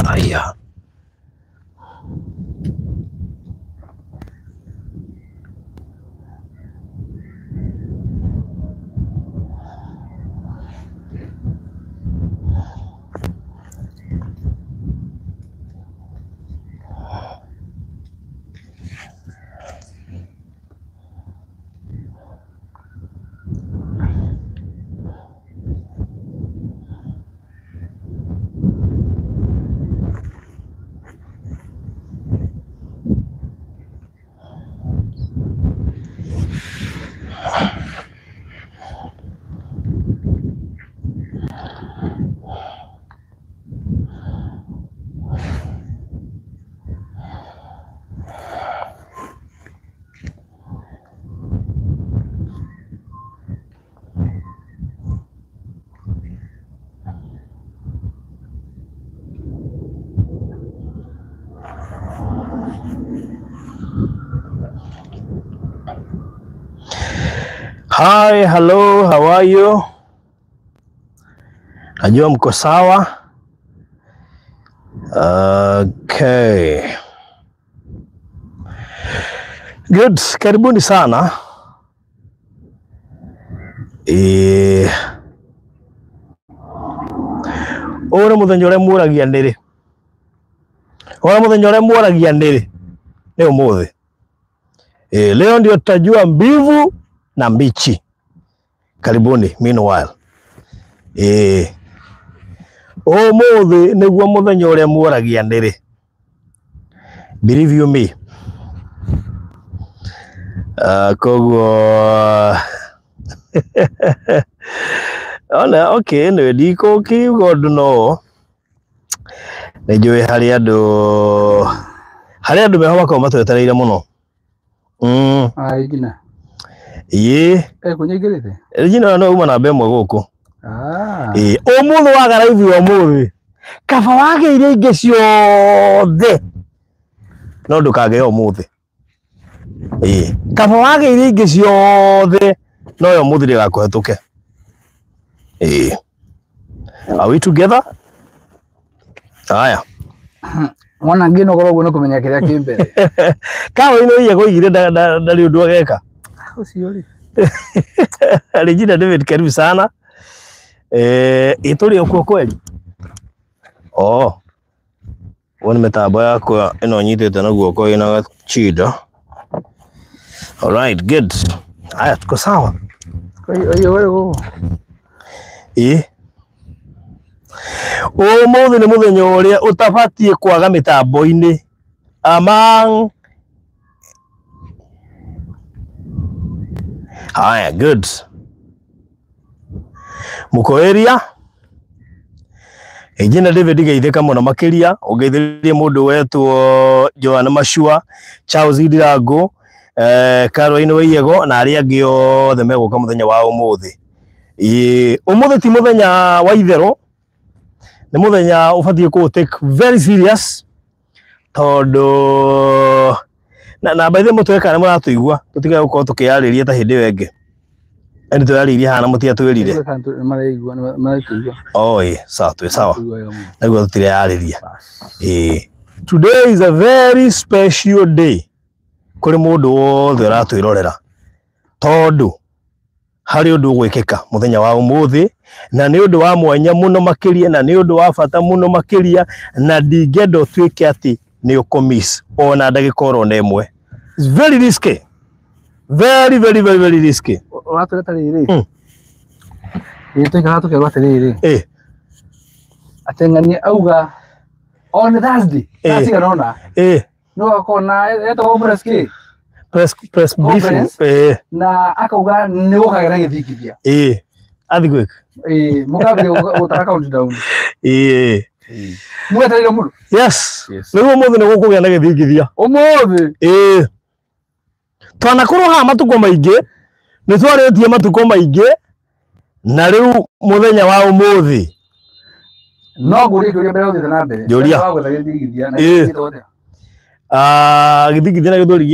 Aya. Hi, hello, how are you? Najua mko sawa. Okay. Good, karibuni sana. Eh. Ũyũ nĩ mũthenya ũrĩa muoragia nĩrĩ. Ũyũ nĩ mũthenya ũrĩa muoragia nĩrĩ. Nĩ ũmũthĩ. Leo ndio tutajua mbivu na mbichi. Karibuni, meanwhile. Ũmũthĩ nĩguo mũthenya ũrĩa muoragia nĩrĩ. Believe you me. Koguo ona okay, nĩ ndikũkiuga ũndũ no nĩ njũĩ harĩ andũ meho makoragwo matwetereire mũno. Ai ngina. Ĩĩ. Eh, kũnyaingĩrĩte? Regina no uma namba ĩmwe gũkũ. Ah. Ĩĩ, ũmũthĩ waga raithi ũmũthĩ. Kaba wagĩire ingĩ ciothe. No ndũkagĩe ũmũthĩ. Ĩĩ, kaba wagĩire ingĩ ciothe no yo ũmũthĩ ndĩgakũhetũke. Ĩĩ. Are we together? Haya. Mwana ngĩnogora ũguo nĩ kũmenya kĩrĩa kĩ mbere. Kawa ino iya koigire ndarĩ ũndũ ageka. Ũcio rĩ. Regina David, karibu sana. Ĩ tũrĩ o kuo kweli? Oh. Wone mĩtambo yakwa ĩno nyitĩte na guoko ĩna gachida. All right, good. Haya, tuko sawa. Oyo oyo gũkũ. Ĩ. Ũmũthĩ nĩ mũthenya ũrĩa ũtabatiĩ kwaga mĩtambo-inĩ. Among Haya, good. Muko area? Jina David geithĩka mũno makĩria, ũngeithĩrie mũndũ wetwo Joan Mashua, Charles Ndirango, Caroline Waiyego na arĩa angĩ othe megũka mũthenya wa ũmũthĩ. Ĩĩ, ũmũthĩ ti mũthenya wa itherũ, nĩ mũthenya ũbatiĩ kũ take very serious tondũ na by the way mũtwe kana mũratũigua tũtige gũkorwo tũkĩyarĩria ta hĩndĩ ĩyo ĩngĩ. Ĩndĩ twĩyarĩirie haha na mũtiatwĩrire. Nĩ maraigua, nĩ maraigua. Oh, ĩĩ, sawa, twĩ sawa. Maraigua wega mũno. Naguo tũtireyarĩria. Bas. Ĩĩ. Today is a very special day kũrĩ mũndũ wothe ũratwĩrorera tondũ harĩ ũndũ ũgwĩkĩka mũthenya wa ũmũthĩ na nĩ ũndũ wa mwanya mũno makĩria na nĩ ũndũ wa bata mũno makĩria na ndingĩenda ũtuĩke atĩ nĩ ũkũmiss ona ndagĩka oro na ĩmwe. It's very risky. Very, very, very, very risky. Ũratwĩra ta rĩrĩ. Ĩĩ tũikaraga tũkerwo atĩrĩrĩ. Ĩĩ. Atĩ ng'ania auga on Thursday. Thaa cigana ũna. Ĩĩ. No akorwo na etagwo press kĩ? Press briefing. Conference. Ĩĩ. Na akauga nĩ gũkagĩa na gĩthingithia. Ĩĩ. Earthquake. Ĩĩ, mũkambĩrĩria gũtara countdown. Ĩĩ. Mwetereire mũno. Yes. Yes. Nĩguo ũmũthĩ nĩ gũkũgĩa na gĩthingithia. Ũmũthĩ. Ĩĩ. Twanakorwo haha matukũ maingĩ, nĩ twarĩtie matukũ maingĩ na rĩu mũthenya wa ũmũthĩ. No ngũrie kĩũria mbere ya ũthiĩte na mbere. Njũria. Wa gwetha gĩthingithia na Ĩĩ. gĩtagwo atĩa? Gĩthingithia na gĩthweri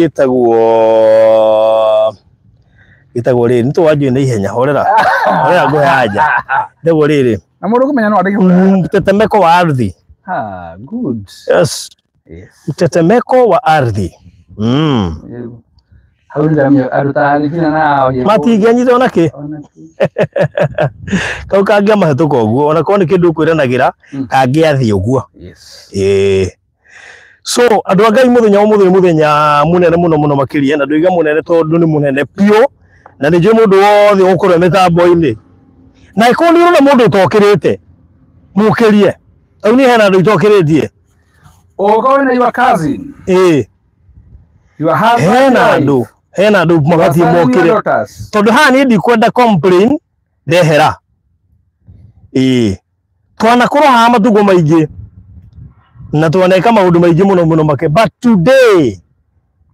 gĩtagwo rĩrĩ, nĩ tũwanjui na ihenya, horera. Horera ngũhe anja. Gĩtagwo rĩrĩ. Na mũndũ kũmenya no andĩke. Mtetemeko wa ardhi. Ah, good. Yes. Yes. Mtetemeko wa ardhi. Hau nĩ andũ ta nginya na Matingĩanyita ona kĩ. Ona kĩ. Kau kangĩamahĩtũka ũguo, ona korwo nĩ kĩndũ ũkwĩranagĩra, kangĩathiĩ ũguo. Yes. Ĩĩ. So andũ a Ngai, mũthenya ũmũthĩ nĩ mũthenya mũnene mũno mũno makĩria, na ndoiga mũnene tondũ nĩ mũnene biũ, na nĩ njũĩ mũndũ wothe ũgũkorwo mĩtambo-inĩ. Na ĩkorwo nĩ ũrona mũndũ ũtokĩrĩte, mũkĩrie. Rĩu niĩ hena andũ itokĩrĩtie. Ũgũkorwo wĩna your cousin, Ĩĩ. your husband, Hena your andũ, wife, hena andũ your mabatiĩ son, your mokĩre. daughters. Tondũ haha niĩ ndikwenda complain ndehera. Ĩĩ. Twanakorwo haha matukũ maingĩ na twaneka maũndũ maingĩ mũno mũno make, but today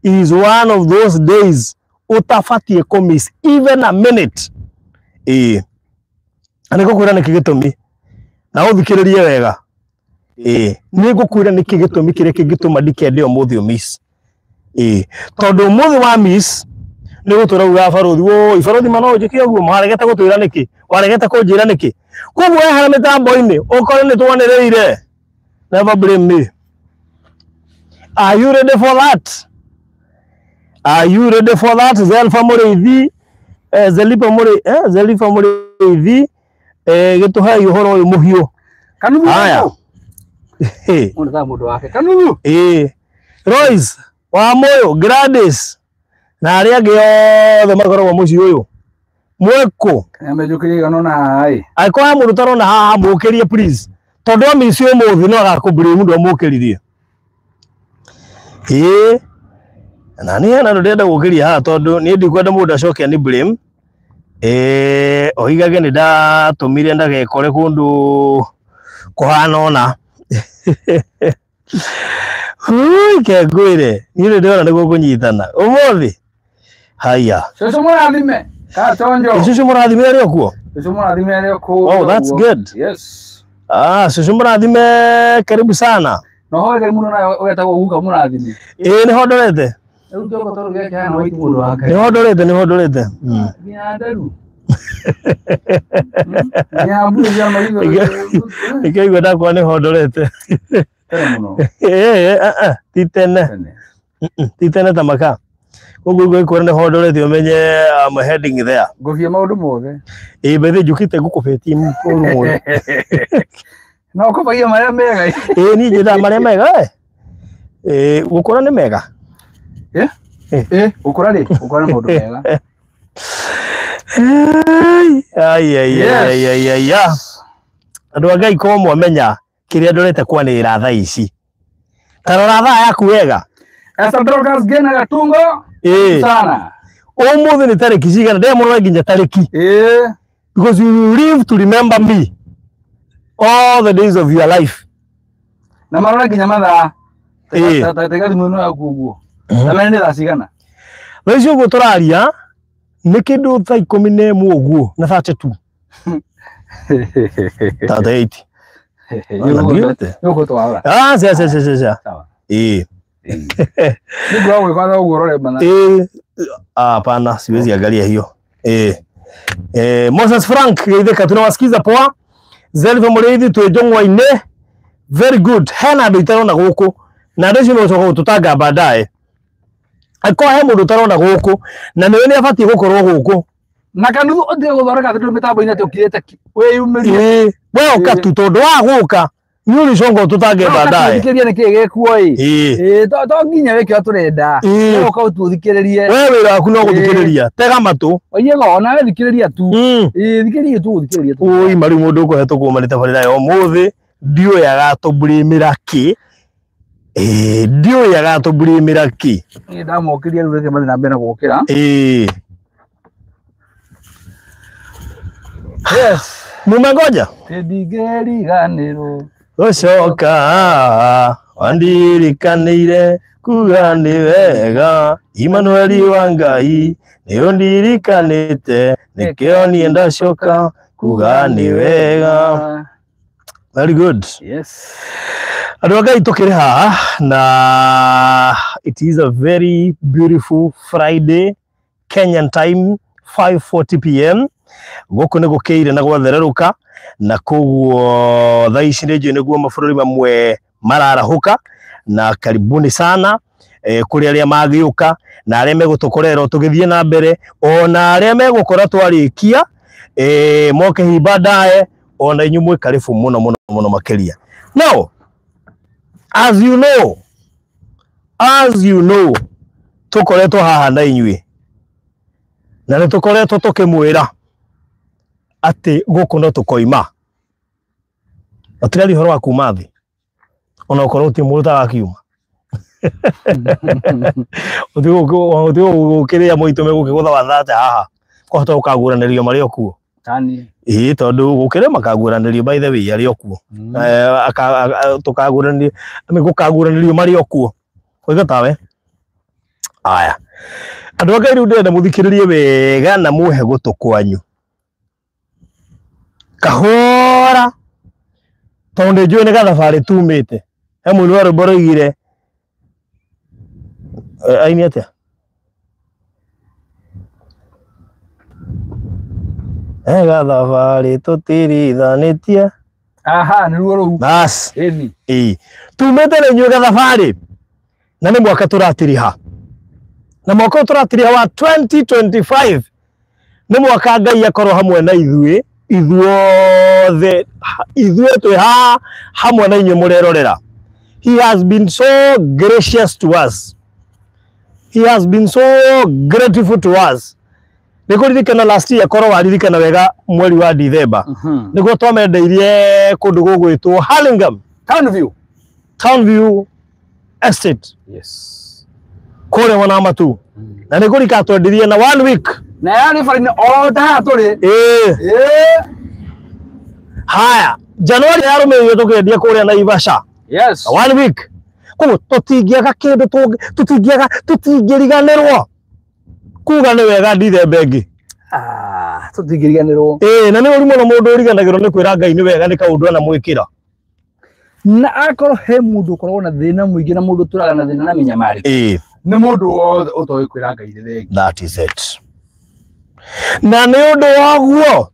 is one of those days ũtabatiĩ kũ miss even a minute. Ĩĩ. Na nĩ ngũkwĩra nĩkĩ gĩtũmi, na ũthikĩrĩrie wega. Ĩĩ, nĩ ngũkwĩra nĩkĩ gĩtũmi kĩrĩa kĩngĩtũma ndikende ũmũthĩ ũmiss. Ĩĩ, tondũ ũmũthĩ wa miss nĩ gũtũra uga barothi, woi barothi, ma no njĩke ũguo, mwaregete gũtwĩra nĩkĩ, waregete kũnjĩra nĩkĩ? Koguo wehera mĩtambo-inĩ ũkorwo nĩ twanĩrĩire, never blame me. Are you ready for that? Are you ready for that? Zelfa Mũrĩithi, Zelipa Mũrĩ, Zelifa Mũrĩithi, gĩtũhei ũhoro ũyũ mũhiũ. Kanuthu. Haya. Mũndũ ta mũndũ wake. Kanuthu. Ĩĩ, Royce wa Moyo, Gladys na arĩa angĩ othe makoragwo mũciĩ ũyũ mwĩkũ. Nĩamenjũkĩria igana na haha ĩ. Angĩkorwo he mũndũ ũtarona haha, mũkĩrie please, tondũ amici ũmũthĩ no agakũblame ndwamũkĩririe. Ĩĩ, na niĩ hena andũ ndĩrenda gũkĩria haha, tondũ niĩ ndikwenda mũndũ acoke ni blame, ĩĩ, oigage nĩ ndatũmire ndagekore kũndũ kũhana ũna. Ui, ke ngwĩre niĩ nĩ ndĩrona nĩguo kũnyitana ũmũthĩ. Haya. Cũcũ mũrathime. Ka chonjo. Cũcũ mũrathime arĩ o kuo? Cũcũ mũrathime arĩ o kũu. Oh, that's good. Yes. Ah, cũcũ mũrathime, karibu sana. Na hoe Ngai mũno nawe ũgetagwo guka mũrathime. Ĩĩ, nĩho ndorete. Rĩu kĩoko tondũ gĩake hana waiti mũndũ wake. Nĩho ndorete, nĩho ndorete. Nginya nderu. Nginya mburu cia maitho. Nĩkĩo igua ndakwa nĩho ndorete. Tene mũno. Ĩĩ, ti tene. Tene. Ti tene ta maka. Koguo igua nĩho ndorete, ũmenye I'm heading there. Ngũbia maũndũ mothe. Ĩĩ, bethe njũkĩte ngũkũbetie ũru mũno. Na ũkũbagia marĩa mega. Ĩĩ, niĩ njendaga marĩa mega. Ĩĩ, gũkũra nĩ mega. Eh? Eh, gũkũra rĩ, gũkũra nĩ maũndũ mega. Ai ai ai ai ai ai. Andũ a Ngai, ko mwamenya kĩrĩa ndorete kwanĩrĩra thaa ici. Ta rora thaa yaku wega. Esther Dorcas Gena Gatungo. Ĩĩ. Sana. Ũmũthĩ nĩ tarĩki cigana? Ndemũrore nginya tarĩki. Ĩĩ. Because you will live to remember me all the days of your life. Na marora nginya mathaa. Ĩĩ. Tega thimũ ĩno yaku ũguo. Na mene nĩ thaa cigana? Thaa ici ũguo tũraria nĩ kĩndũ thaa 11 ũguo na 32. 38. Ndiũĩte. Nĩũgũtwara. Ah, cia cia cia cia cia. Sawa. Ĩĩ. Nĩngũra gwĩka ũguo ũrore mathaa. Eh, ah, hapana, siwezi angalia hiyo. Moses Frank Geitheka, tunawasikiza poa. Zelva Mũrĩithi, twĩ njong'wa-inĩ. Very good. Hena andũ itarona gũkũ na andũ acio nĩgũcoka gũtũtanga baadaye. Angĩkorwo he mũndũ ũtarona gũkũ na nĩwe nĩ abatiĩ gũkorwo gũkũ. Na kanuthu ũtige gũthondeka tondũ mĩtambo-inĩ atĩ ũkirĩte ki. Wĩyumĩrie. Ĩĩ, we ũka tu, tondũ wa gũka nĩ ũrĩcoka ũtũtange baadaye. Thikĩrĩria nĩkĩĩ gĩkuo ĩ. Ĩĩ. Ĩĩ, to nginya wĩke ũrĩa tũrenda. Ĩĩ. We ũka ũtũthikĩrĩrie. We wĩra waku no gũthikĩrĩria. Tega matũ. Oiye onawe thikĩrĩria tu. Ĩĩ, thikĩrĩria tu, gũthikĩrĩria tu. Ui, marĩu mũndũ ũkũhetũkwo marĩ tabarĩra ya ũmũthĩ ndiũĩ agatũburimĩra kĩ. Ĩĩ, ndiũĩ agatũburimĩra kĩ. Niĩ ndamokĩria rĩu, reke mathiĩ na mbere na gũkĩra. Ĩĩ. Yes. Mumengoja Ndingĩriganĩrwo. gũcoka wandirikanĩire kuga nĩ wega, Imanueli wa Ngai nĩ ũndirikanĩte, nĩkĩo niĩ ndacoka kuga nĩ wega. Very good. Yes. Andũ a Ngai, tũkĩrĩ haha na it is a very beautiful Friday, Kenyan time 5:40 p.m. Gũkũ nĩ gũkĩire na gwathererũka na koguo thaa ici nĩ njũĩ nĩguo mabũrũri mamwe mararahũka na karibuni sana kũrĩ arĩa magĩũka na arĩa megũtũkorerwo tũgĩthiĩ na mbere ona arĩa megũkora twarĩkia moke hihi baadaye ona inyuĩ mwĩ karibu mũno mũno mũno makĩria. Now as you know, tũkoretwo haha na inyuĩ na nĩ tũkoretwo tũkĩmwĩra atĩ gũkũ no tũkoima. Tũtiraria ũhoro wa kuma thĩ ona okorwo gũtirĩ mũndũ ũtarakiuma. Ũtigũkĩrĩa mũitũ megũkĩgũtha wathate haha kwahota gũkaguũranĩrio marĩ o kuo. Tani. Ĩĩ tondũ gũkĩrĩ makaguũranĩrio by the way arĩ o kuo. Tũkaguũranĩrio gũkaguũranĩrio marĩ o kuo. Ũiga tawe. Aya. Andũ a Ngai rĩu ndĩrenda mũthikĩrĩrie wega na muhe gũtũ kwanyu. Kahora tondũ nĩ njũĩ nĩ gathabarĩ tumĩte. He mũini wa rwĩmbo roigire aini atĩa? He gathabarĩ tũtirithanĩtie. Aha, nĩ ruo rũu. Bas. Ĩni. Ĩĩ. Tumĩte na inyuĩ gathabarĩ na nĩ mwaka tũratiriha. Na mwaka ũyũ tũratiriha wa 2025 nĩ mwaka Ngai akorwo hamwe na ithuĩ ithuothe ithuĩ twĩ haha hamwe na inyuĩ mũrerorera. He has been so gracious to us. He has been so grateful to us. Nĩ kũririkana last year korwo waririkana wega mweri wa Dithemba nĩguo twamendeirie kũndũ gũgwĩtwo Hurlingham Town View. Town View Estate. Yes. Kũrĩa mwena wa Matu. Na nĩ kũrika twendirie na 1 week. Na yarĩ bara-inĩ o ta haha tũrĩ. Ĩĩ. Ĩĩ. Haya, Januari yarũmĩrĩire tũkĩendia kũrĩa Naivasha. Yes. 1 week. Koguo tũtingĩaga kĩndũ tũtingĩaga tũtingĩriganĩrwo kuga nĩ wega Dithemba ĩngĩ. Ah, tũtingĩriganĩrwo. Ĩĩ, na nĩ ũru mũno mũndũ ũriganagĩrwo nĩ kwĩra Ngai nĩ wega nĩ kaũndũ anamwĩkĩra. Na akorwo he mũndũ ũkoragwo na thĩna mũingĩ na mũndũ ũtũraga na thĩna na mĩnyamarĩko. Ĩĩ. Nĩ mũndũ wothe ũtoĩ kwĩra Ngai nĩ thengi. That is it. Na nĩ ũndũ wa guo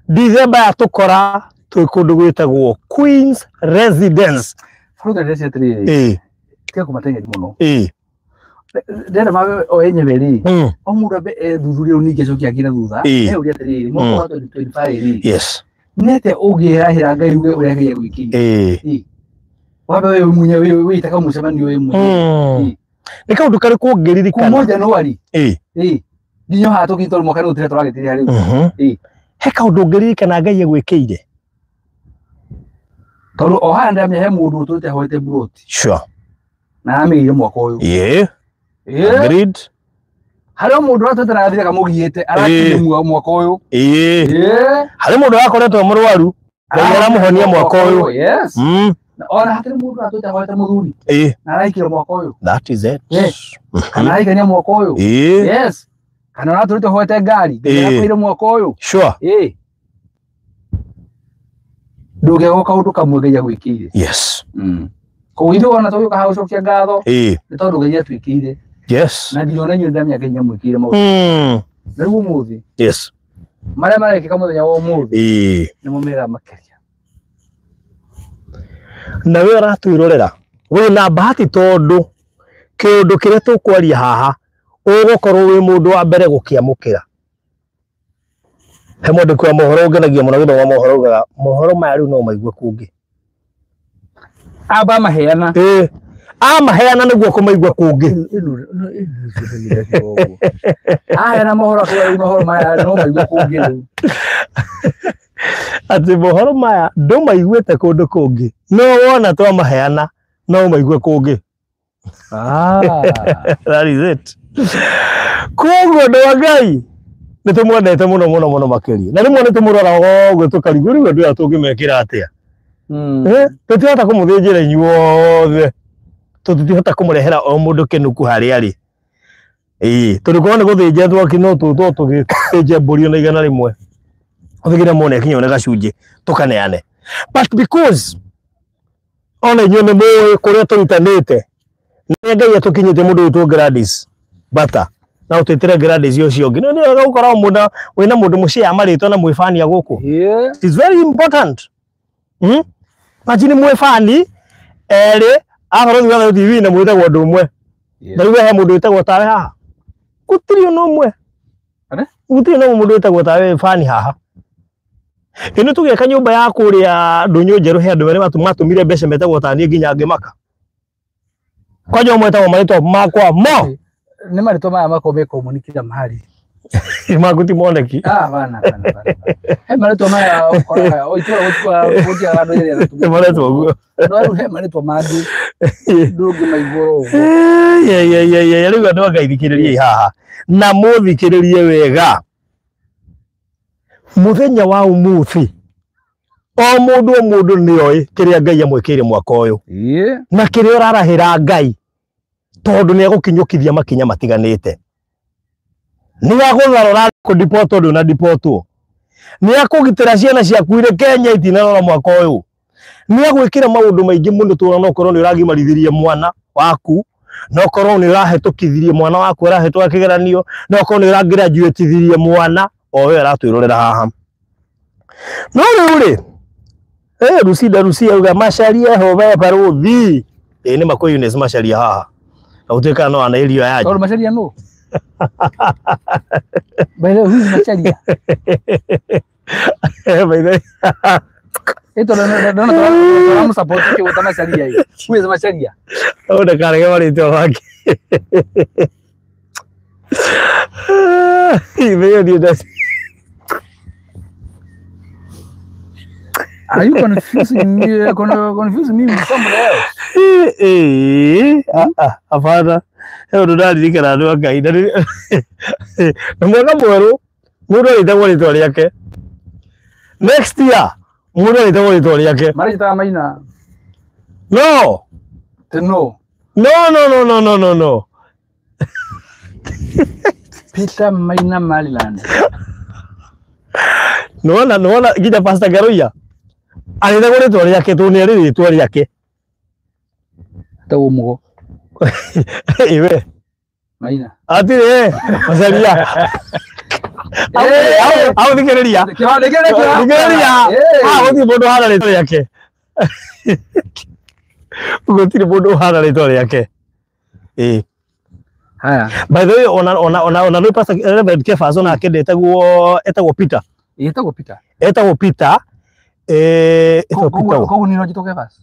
Dithemba yatũkora twĩ kũndũ gwĩtagwo Queen's Residence. Barũthi ndĩreciria atĩrĩrĩ. Ĩĩ. Tiga kũmateng'eria mũno. Ĩĩ. Ndĩrenda mabe o enyewe rĩ. O mũndũ ambe ethuthurie rĩu ningĩ acoke angĩ na thutha. Ĩĩ. Eyũrie atĩrĩrĩ, mwaka wa 2025 rĩ. Yes. Nĩ atĩa ũngĩrahĩra Ngai uge ũrĩa Ngai agwĩkĩire? Ĩĩ. Wambe we mwenyewe wĩitaga mũcemanio wĩ mwenyewe. Nĩ kaũndũ karĩkũ ũngĩririkana? Kuma Januari. Ĩĩ. Ĩĩ. Nginya haha tũkĩte mwaka rĩu tũrĩa tũragĩtiria rĩu. Ĩĩ. He kaũndũ ũngĩririkana Ngai agwĩkĩire? Tondũ o haha ndĩramenya he mũndũ ũtũrĩte ahoete mburoti. Sure. Na aramĩgĩire mwaka ũyũ. Ĩĩ. Ĩĩ. Agreed. Harĩ o mũndũ ũratũrĩte na agathire kamũgiĩte arakinyia mwaka ũyũ. Ĩĩ. Ĩĩ. Harĩ mũndũ ũrakoretwo e mũrwaru Ngai aramũhonia mwaka ũyũ. Yes. Ona hatirĩ mũndũ ũratũrĩte ahoete mũthuri. Ĩĩ. Na araikire mwaka ũyũ. That is it. Yes. Kana araikania mwaka ũyũ. Ĩĩ. Yes. Kana ũratũrĩte ũhoete ngari. Ngai arakũheire mwaka ũyũ. Sure. Ĩĩ. Ndũngĩaga kaũndũ kamwe Ngai agwĩkĩire. Yes. Koguo ithuĩ ona tũgĩũka haha gũcokia ngatho Ĩĩ. nĩ tondũ Ngai atwĩkĩire. Yes. Na nginya ona inyuĩ ndĩramenya Ngai nĩamwĩkĩire maũndũ. Na rĩu ũmũthĩ. Yes. Marĩa marekĩka mũthenya wa ũmũthĩ. Ĩĩ. Nĩmo mega makĩria. Na we ũratwĩrorera wĩna bahati tondũ kĩũndũ kĩrĩa tũkwaria haha ũgũkorwo wĩ mũndũ wa mbere gũkĩamũkĩra. He mwandĩki wa mohoro ũngenagia mũno gĩthoma mohoro ugaga mohoro maya rĩu no maigue kũngĩ. Amba maheana. Ĩĩ. Amaheana nĩguo kũmaigua kũngĩ. Aheana mohoro akauga rĩu mohoro maya no maigue kũngĩ rĩu. Atĩ mohoro maya ndũmaiguĩte kũndũ kũngĩ no wona twamaheana no ũmaigue kũngĩ. That is it. Koguo andũ a Ngai nĩ tũmwendete mũno mũno mũno makĩria. Na rĩmwe nĩ tũmũroraga ũguo tũkarigwo rĩu andũ aya tũngĩmekĩra atĩa. Tũtihota kũmũthĩnjĩra inyuothe. Tũtihota kũmũrehera o mũndũ kĩnuku harĩa arĩ. Ĩĩ, tondũ korwo nĩ gũthĩnja twaki no tũgĩthĩnje mbũri ona 100. Ũthĩgĩre mũndũ akinya one gacunjĩ tũkaneane. But because ona inyuĩ nĩ mũĩ kũrĩa tũrutanĩte, nĩ Ngai atũkinyĩtie mũndũ wĩtwo Gladys Bata. Na Na ũtwĩtĩre Gladys ũcio ũngĩ. Nĩ wega gũkorwo mũndũ wĩna mũndũ mũcia marĩtwa na mwĩbania gũkũ. Yeah. It is very important. Imagine mwĩbani erĩ abarũthi wa TV na mwĩtagwo ũndũ ũmwe. Yes. Na rĩu he mũndũ wĩtagwo tawe haha. Gũtirĩ ona ũmwe. Are? Gũtirĩ ona mũndũ wĩtagwo tawe bani haha. Ĩno tũgĩaka nyũmba ya kũrĩa ndũnyũ njerũ he andũ erĩ matũmire mbeca metagwo ta niĩ nginya ngĩmaka. Kwanja ũmwe etagwo marĩtwa makwa mo. Nĩ marĩtwa maya makoragwo me common kila mahali. Maku ti moneki. Ah, bana bana bana. He marĩtwa maya ũkoraga o itũra gũtiaga andũ erĩ atatũ. Nĩ marĩtwa ũguo. No rĩu he marĩtwa mangĩ ndũngĩmaigua oro ũguo. Ye ye ye ye rĩu andũ a Ngai thikĩrĩriai haha na mũthikĩrĩrie wega. Mũthenya wa ũmũthĩ o mũndũ o mũndũ nĩoĩ kĩrĩa Ngai amwĩkĩire mwaka ũyũ Yeah. na kĩrĩa ũrarahĩra Ngai tondũ nĩ egũkinyũkithia makinya matiganĩte. Nĩ agũtharora kũdipotwo ndũnadipotwo. Nĩ akũgitĩra ciana ciaku irĩ Kenya itinarora mwaka ũyũ. Nĩ agwĩkĩra maũndũ maingĩ mũno tũrona no ũkorwo nĩ ũragimarithirie mwana waku, no ũkorwo nĩ ũrahĩtũkithirie mwana waku ũrahĩtũka kĩgeranio, no ũkorwo nĩ ũragraduatithirie mwana o we aratwĩrorera haha. No rĩu rĩ, Lucinda Lucia auga Macharia ho we barũthi. Ĩ nĩ makwa Eunice Macharia haha. Na gũtuĩka no ana irio yaje. Tondũ Macharia nũ? By the way, who is Macharia? By the way. Ĩ tondũ ndona tũramũsupport kĩgũta Macharia ĩ. Who is Macharia? Ũũ ndakarege marĩtwa make. Ithe niĩ ndaci. Are you confusing me, confusing me with somebody else? Hapana. He ũndũ ndaririkana andũ a Ngai. Na na mwaka mwerũ mũndũ arĩtagwo rĩtwa rĩake. Next year mũndũ arĩtagwo rĩtwa rĩake. Marĩtaga Maina. No. No. No, no, no, no, no, no, no. Peter Maina Maryland. Nĩwona nĩwona nginya Pastor Ngaruiya arĩtagwo rĩtwa rĩake tondũ nĩ arĩ rĩtwa rĩake. Etagwo Mũgo. Iwe. Maina. Atirĩ Macharia. Au thikĩrĩria. Thikĩrĩria. Ah, gũtirĩ mũndũ ũhana rĩtwa rĩake. Gũtirĩ mũndũ ũhana rĩtwa rĩake. Ĩĩ. Haya. By the way, ona ona ona ona rĩu Pastor Reverend Kefas onake ndetagwo etagwo Peter. Etagwo Peter. Etagwo Peter. Etagwo Peter. Koguo niĩ no njĩtwo Kefas.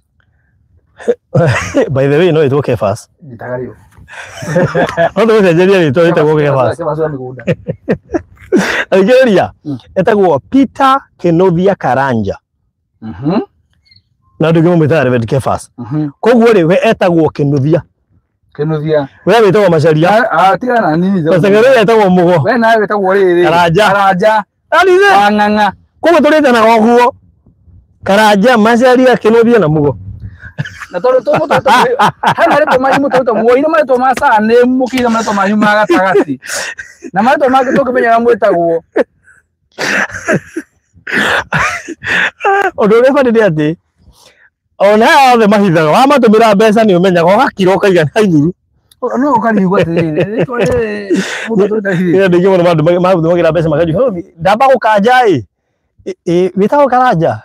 By the way, no ĩtwo Kefas. Njĩtaga rĩo. No tũgũcenjeria rĩtwa rĩtagwo Kefas. Kefas wa mĩgũnda. Thikĩrĩria. Etagwo Peter Kenothia Karanja. Na andũ aingĩ mamwĩtaga Reverend Kefas. Koguo rĩ we etagwo Kenothia. Kenothia. We wĩtagwo Macharia. Ah, tigana na nini. Pastor Ngaruiya etagwo Mũgo. We nawe wĩtagwo rĩrĩ. Karanja. Karanja. Arize. Wang'ang'a. Koguo tũrĩtanaga ũguo. Karanja, Macharia, Kenothia na Mũgo. Na tondũ tũmũtũrĩte he marĩtwa manyu mũtũrĩte muoire marĩtwa ma surname mũkĩiga marĩtwa manyu ma gatagatĩ. Na marĩtwa mangĩ tũngĩmenyaga mwĩtagwo. Ũndũ ũrĩa bani nĩ atĩ ona aya othe mahithaga wamatũmĩra mbeca nĩ ũmenyaga ũgakira ũkaiga na iguru. No ũkarigwo atĩrĩrĩ, rĩtwa rĩrĩ mũndũ atũrĩte hihi. Nĩ andũ aingĩ mũno matũmagĩra mbeca makanjũria, ndamba gũkanja ĩ, wĩtagwo Karanja?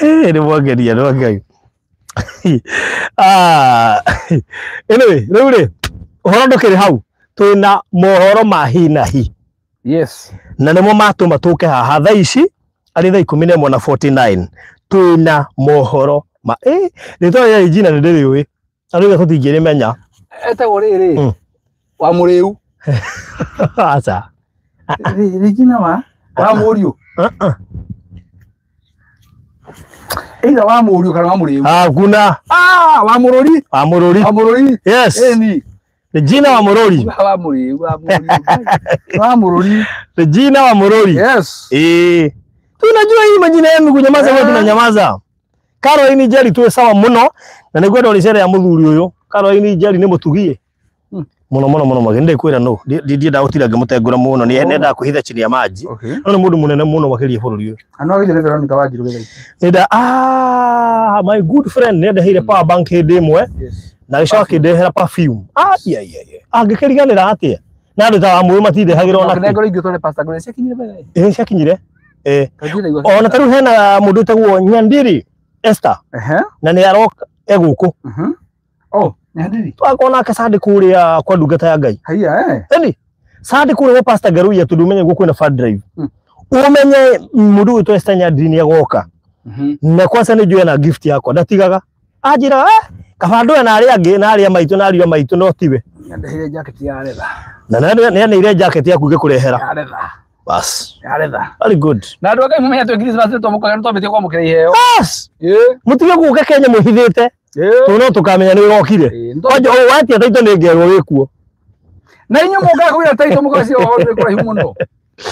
Nĩ mwangeria andũ a Ngai. Anyway, rĩu rĩ ũhoro ndũkĩrĩ hau twĩna mohoro ma hi na hi. Yes. Na nĩmo matũma tũke haha thaa ici arĩ thaa 11:49 twĩna mohoro ma rĩtwa rĩa Regina nĩ ndĩrĩũĩ andũ aingĩ tũtingĩrĩmenya. Etagwo rĩrĩ wa Mũrĩu. Aca. Regina wa Mũriũ. Either wa Mũriũ kana wa Mũrĩu. Hakuna. Ah, wa Mũrũri. Wa Mũrũri. Wa Mũrũri. Yes. Ĩni. Regina wa Mũrũri. Wa Mũrĩu, wa Mũriũ. Wa Mũrũri. Regina wa Mũrũri. Yes. Tunajua hii majina yenu kunyamaza huwa tunanyamaza. Caroline Njeri twĩ sawa mũno na nĩngwenda ũrĩcere ya mũthuri ũyũ. Caroline Njeri nĩ mũtugie. Mũno mũno mũno makĩria ndĩkwĩra no ndiendaga gũtinda ngĩmũtengũra mũno nĩ nendaga kwĩhitha chini ya maji. No nĩ mũndũ mũnene mũno makĩria bũrũri ũyũ. Ano agĩire Veronica Wanjiru gĩthaitĩ. Nenda my good friend nĩ andeheire power bank hĩndĩ ĩmwe. Yes. Na gĩcoka kĩndehera perfume. Ai ai ai. Angĩkĩriganĩra atĩa? Na andũ ta Wamũyũ matindehagĩra ona kĩ. Nengoro ingĩ tore Pastor Grace ciakinyire mbere. Ĩ ciakinyire. Eh. Kaingĩ ndaigua. Ona tarĩu hena mũndũ wĩtagwo Nyandiri Esther Ehe. na nĩ aroka egũkũ. Mhm. Oh, Nyandiri. Twakorwo nake Sunday kũrĩa kwa ndungata ya Ngai. Haiya eh. Eni Sunday kũrĩa gwa Pastor Ngaruiya tondũ ũmenye guo kwĩna fund drive. Mm. Ũmenye mũndũ ũyũ Esther Nyandiri nĩ agoka. Mhm. Na kwanza nĩ njũĩ na gift yakwa ndatigaga. Anjĩraga eh kaba andũ aya na arĩa angĩ na arĩa maitũ na ariũ a maitũ no tiwe. Nyandeheire jacket ya leather. Na nĩ aneire jacket yaku ngĩkũrehera. Ya leather. Bas. Ya leather. Very good. Na andũ a Ngai mũmenye atĩ Christmas nĩ twamũkagĩra nĩ twambĩtie kwamũkĩra iheo. Bas. Ĩ. Mũtige gũka Kenya mũhithĩte. Ĩ. Tondũ no tũkamenya nĩ ũrokire. Ĩ, nĩ Kwanja ũũ watia taito nĩ ngerwo wĩkuo. Na inyuĩ mũkaga kũgĩra taito mũgacia ũhoro nĩ kũraihu mũno.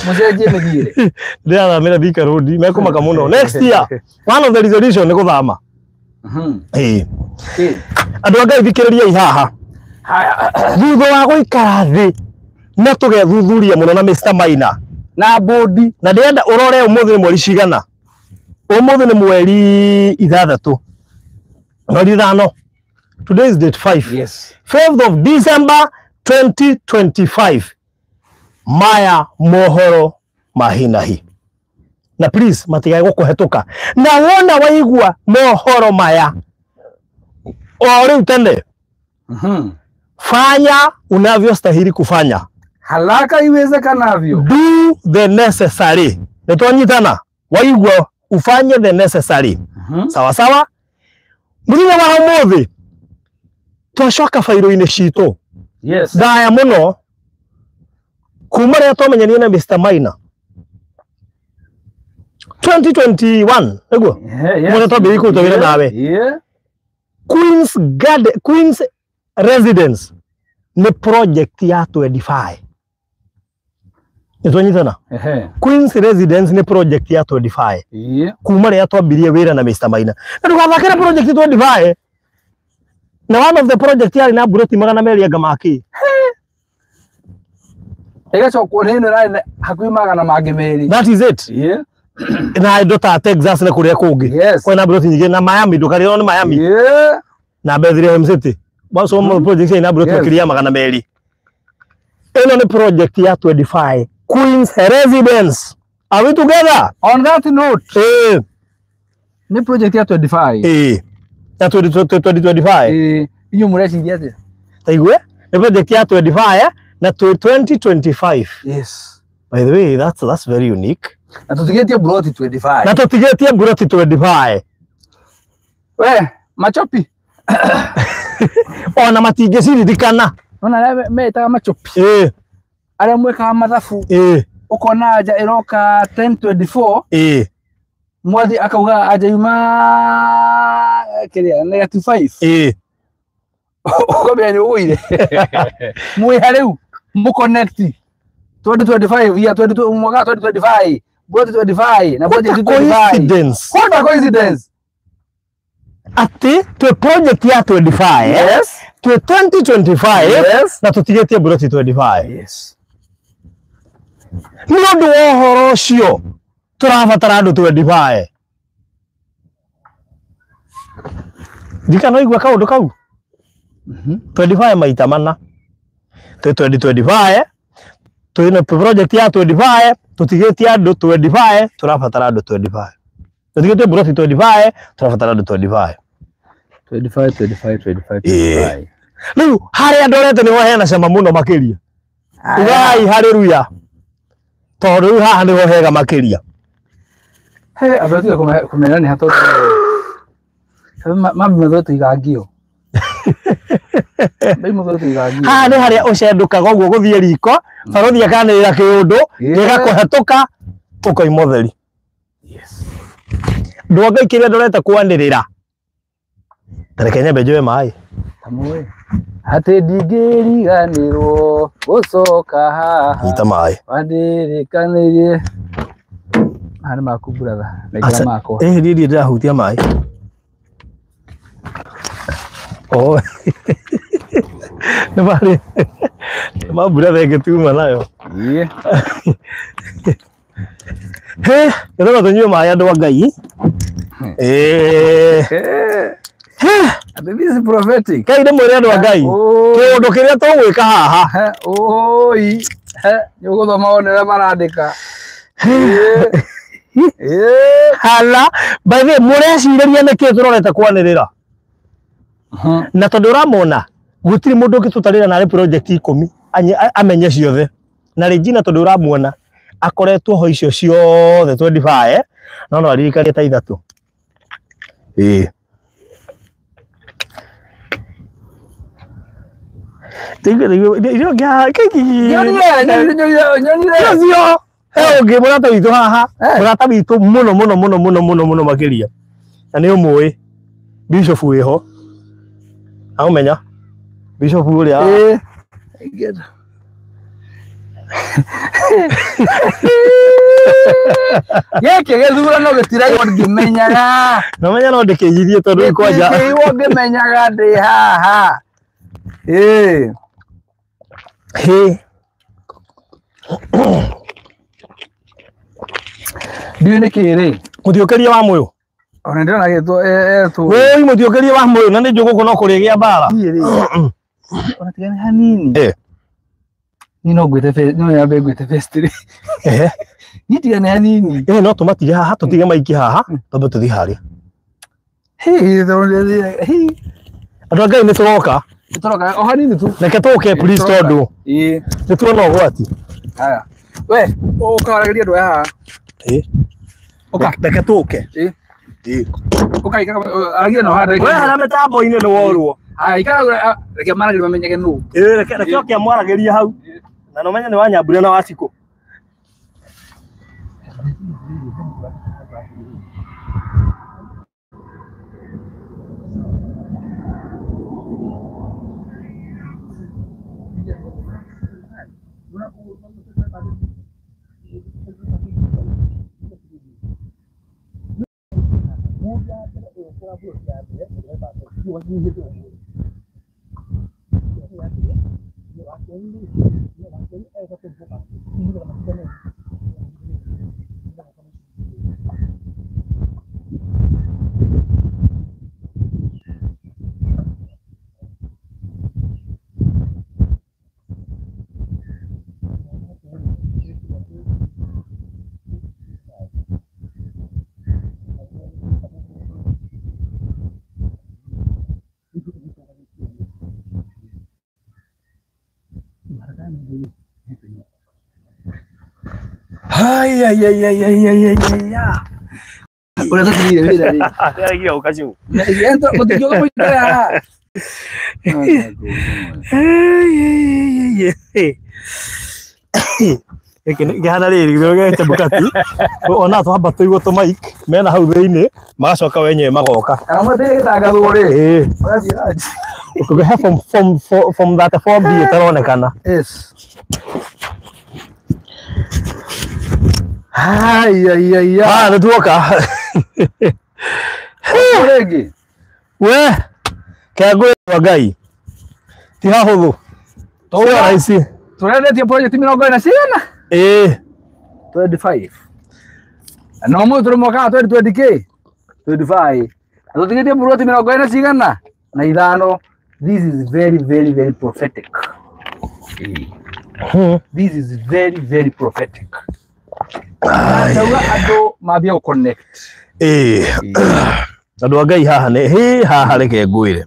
Mũcenjie mĩthiĩre. Ndĩrathamĩra Thika Road mekũmaka mũno. Next year one of the resolution nĩ gũthama. Mhm. Ĩĩ. Ĩ. Andũ a Ngai thikĩrĩriai haha. Haya. Thutha wa gũikara thĩ na tũgethuthuria mũno na Mr. Maina Na bodi. na ndĩrenda ũrore ũmũthĩ nĩ mweri cigana. Ũmũthĩ nĩ mweri 6. Mweri 5. Today is date 5. Yes. 5th of December 2025. Maya mohoro ma hi na hi. Na please matigae gũkũhetũka. Na wona waigua mohoro maya o rĩu tene, Mhm. fanya unavyostahili kufanya, Haraka iwezekanavyo. do the necessary. Nĩ twanyitana, waigua ufanye the necessary. Mhm. Sawa sawa. Mũthenya wa ũmũthĩ twacoka bairũ-inĩ citũ Yes. ndaya mũno kuma rĩrĩa twamenyanire na Mr. Maina 2021 nĩguo Yeah, yes. Mũthenya twambĩrĩirie kũruta wĩra nawe. Yeah. Queen's Garden, Queen's Residence nĩ project ya 25. Nĩ twanyitana? Ehe. Queen's Residence nĩ project ya 25 Yeah. kuma rĩrĩa twambirie wĩra na Mr. Maina. Na ndũgathakĩre project 25. Na one of the project yarĩ na mburoti 200 anga makĩ. Ĩgacokwo nĩ ĩno ĩrarĩ hakuhĩ 200. That is it. Yeah. Na indo ta Texas na kũrĩa kũngĩ. Yes. Kwĩna mburoti nyingĩ na Miami ndũkarĩrwo nĩ Miami. Yeah. Na Bethlehem City. Waco project ina mburoti Yes. makĩria ya 200. Ĩno nĩ project ya 25 Queen's Residence. Are we together? On that note, Eh, nĩ project ya 25. eh. Ya 2025. Eh, inyuĩ mũreciria atĩa? Taigue? Nĩ project ya 25 na 2025. Yes. By the way, that's very unique. Na tũtigĩtie mburoti 25. Na tũtigĩtie mburoti 25. We, machopi. Ona matingĩciririkana. Ona arĩa metaga machopi. Eh, Arĩa mwĩkaga mathabu eh, ũkona anja ĩroka 1024 eh, mwathi akauga anja yuma kĩrĩa negative 5 eh. ũkamenya nĩ ũgũire mwĩha rĩu mũconnect 2025 ya 22 mwaka wa 2025 mburoti 25 na What project a 25. coincidence. What a coincidence. Atĩ twĩ project ya 25. Yes. Twĩ 2025 Yes. na tũtigĩtie mburoti 25. Yes. Nĩ ũndũ wa ũhoro ũcio tũrabatara andũ 25. Ndikana waigua kaũndũ kau? 25 maita mana. Twĩ 2025 twĩna project ya 25 tũtigĩtie andũ 25 tũrabatara andũ 25. Tũtigĩtie mburoti 25 tũrabatara andũ 25. 25 25 25. Eh. Rĩu harĩa ndorete nĩho hena cama mũno makĩria. Ugai haleluya. Tondũ rĩu haha nĩho hega makĩria. He, andũ atiga kũmera nĩ hatondũ mambi mathuĩ tũiga ngio. Mambi mathuĩ tũiga ngio. Haha nĩ harĩa ũcendũkaga ũguo gũthiĩ riko, barũthi akanĩrĩra kĩũndũ, Yeah. gĩgakũhetũka ũkoima ũtheri. Yes. Ndũ a Ngai kĩrĩa ndorete kwanĩrĩra. Ta reke nyambe njoe maĩ. Tamũĩ. Atĩ ndingĩriganĩrwo gũcoka haha Nyita maĩ. wandirikanirie. Haha nĩ maku brother, nengera makwa. Eh, niĩ ndirĩ ndĩrahutia maĩ. Oh. Nĩ marĩ nĩ ma mbura thenge tuma nayo. Yeah. He, nĩtũka tũnyue maĩ andũ a Ngai. Eh. Eh. Atĩ this is prophetic. Kai ndĩ mwĩre andũ a Ngai kĩũndũ kĩrĩa tũgwĩka haha. Oi, nĩ ũgũthoma wone ũrĩa marandĩka. Hala, by the way, mũrecirĩria nĩkĩ tũrorete kwanĩrĩra? Na tondũ ũramona gũtirĩ mũndũ ũngĩtũtarĩra narĩ project 10 amenye ciothe. Na Regina tondũ ũramuona akoretwo ho icio ciothe 25 no no aririkanie ta 3. Ĩĩ. Nyonire he ũngĩ mũrata witũ haha, mũrata witũ mũno mũno mũno mũno mũno mũno makĩria, na nĩ ũmũĩ Bishop wĩho, aũmenya Bishop ũrĩa gĩkĩ gĩthurano gĩtiraigwo ngĩmenyaga. Namenya no ndĩkĩnyithie tondũ kwanja gĩtirigwo ngĩmenyaga ndĩ haha. Ĩĩ. Ndiũĩ nĩkĩ rĩ. Mũthiũkĩrie wa mũyũ. Ona ndĩrona gĩtwo etwo. Wũi mũthiũkĩrie wa mũyũ na nĩ njũĩ gũkũ no kũrĩgĩa mbara. Niĩ rĩ. Ona tiga nĩ hanini. Niĩ no ngwĩte no nyambe ngwĩte fest rĩ. Niĩ tiga nĩ hanini. No tũmatige haha, tũtige maiki haha, twambe tũthiĩ harĩa. Andũ a Ngai nĩ tũroka. Tũroka o hanini tu. Reke tũke please tondũ nĩ tuona ũgwati. Haya. We, ũkawaragĩria andũ aya haha. Ũka. Reke tũke. Ũka ikara aragia no haha. We harĩa mĩtambo-inĩ nĩ worwo. Haya ikara reke maragĩrie mamenyage nũ. Reke reke oke amwaragĩrie hau. Na no menye nĩ wa Nyambura na wa Cikũ. Ai ai ai ai ai ai ai ai. Ũrĩa tũtigire wĩra rĩ. Aragia ũkaciu. Mũtingĩũka mũikare haha. Gĩkĩ kĩhana rĩrĩ gĩthurano gĩa Chebukati ona twamba tũigwo tũ mic mena hau thĩinĩ magacoka wenyewe magoka. Kana mwetereire gĩtangathwo rĩ. Magathiĩ lunch. Ũkũhe form 34B ĩtaronekana. Yes. Ai ai ai ai. Ah, nĩ tuoka. Rĩngĩ. We kengũĩ Ngai ti hahũthũ. Ti rahisi. Tũrendetie project 40 cigana? Ĩĩ. 25. Na ũmũthĩ tũrĩ mwaka wa 2020 kĩ? 25. Na tũtigĩtie mburoti 40 cigana? Na 5. This is very very very prophetic. This is very very prophetic. Ndauga andũ mambie gũ connect. Ĩĩ. Andũ a Ngai haha nĩ hĩ haha reke ngwĩre.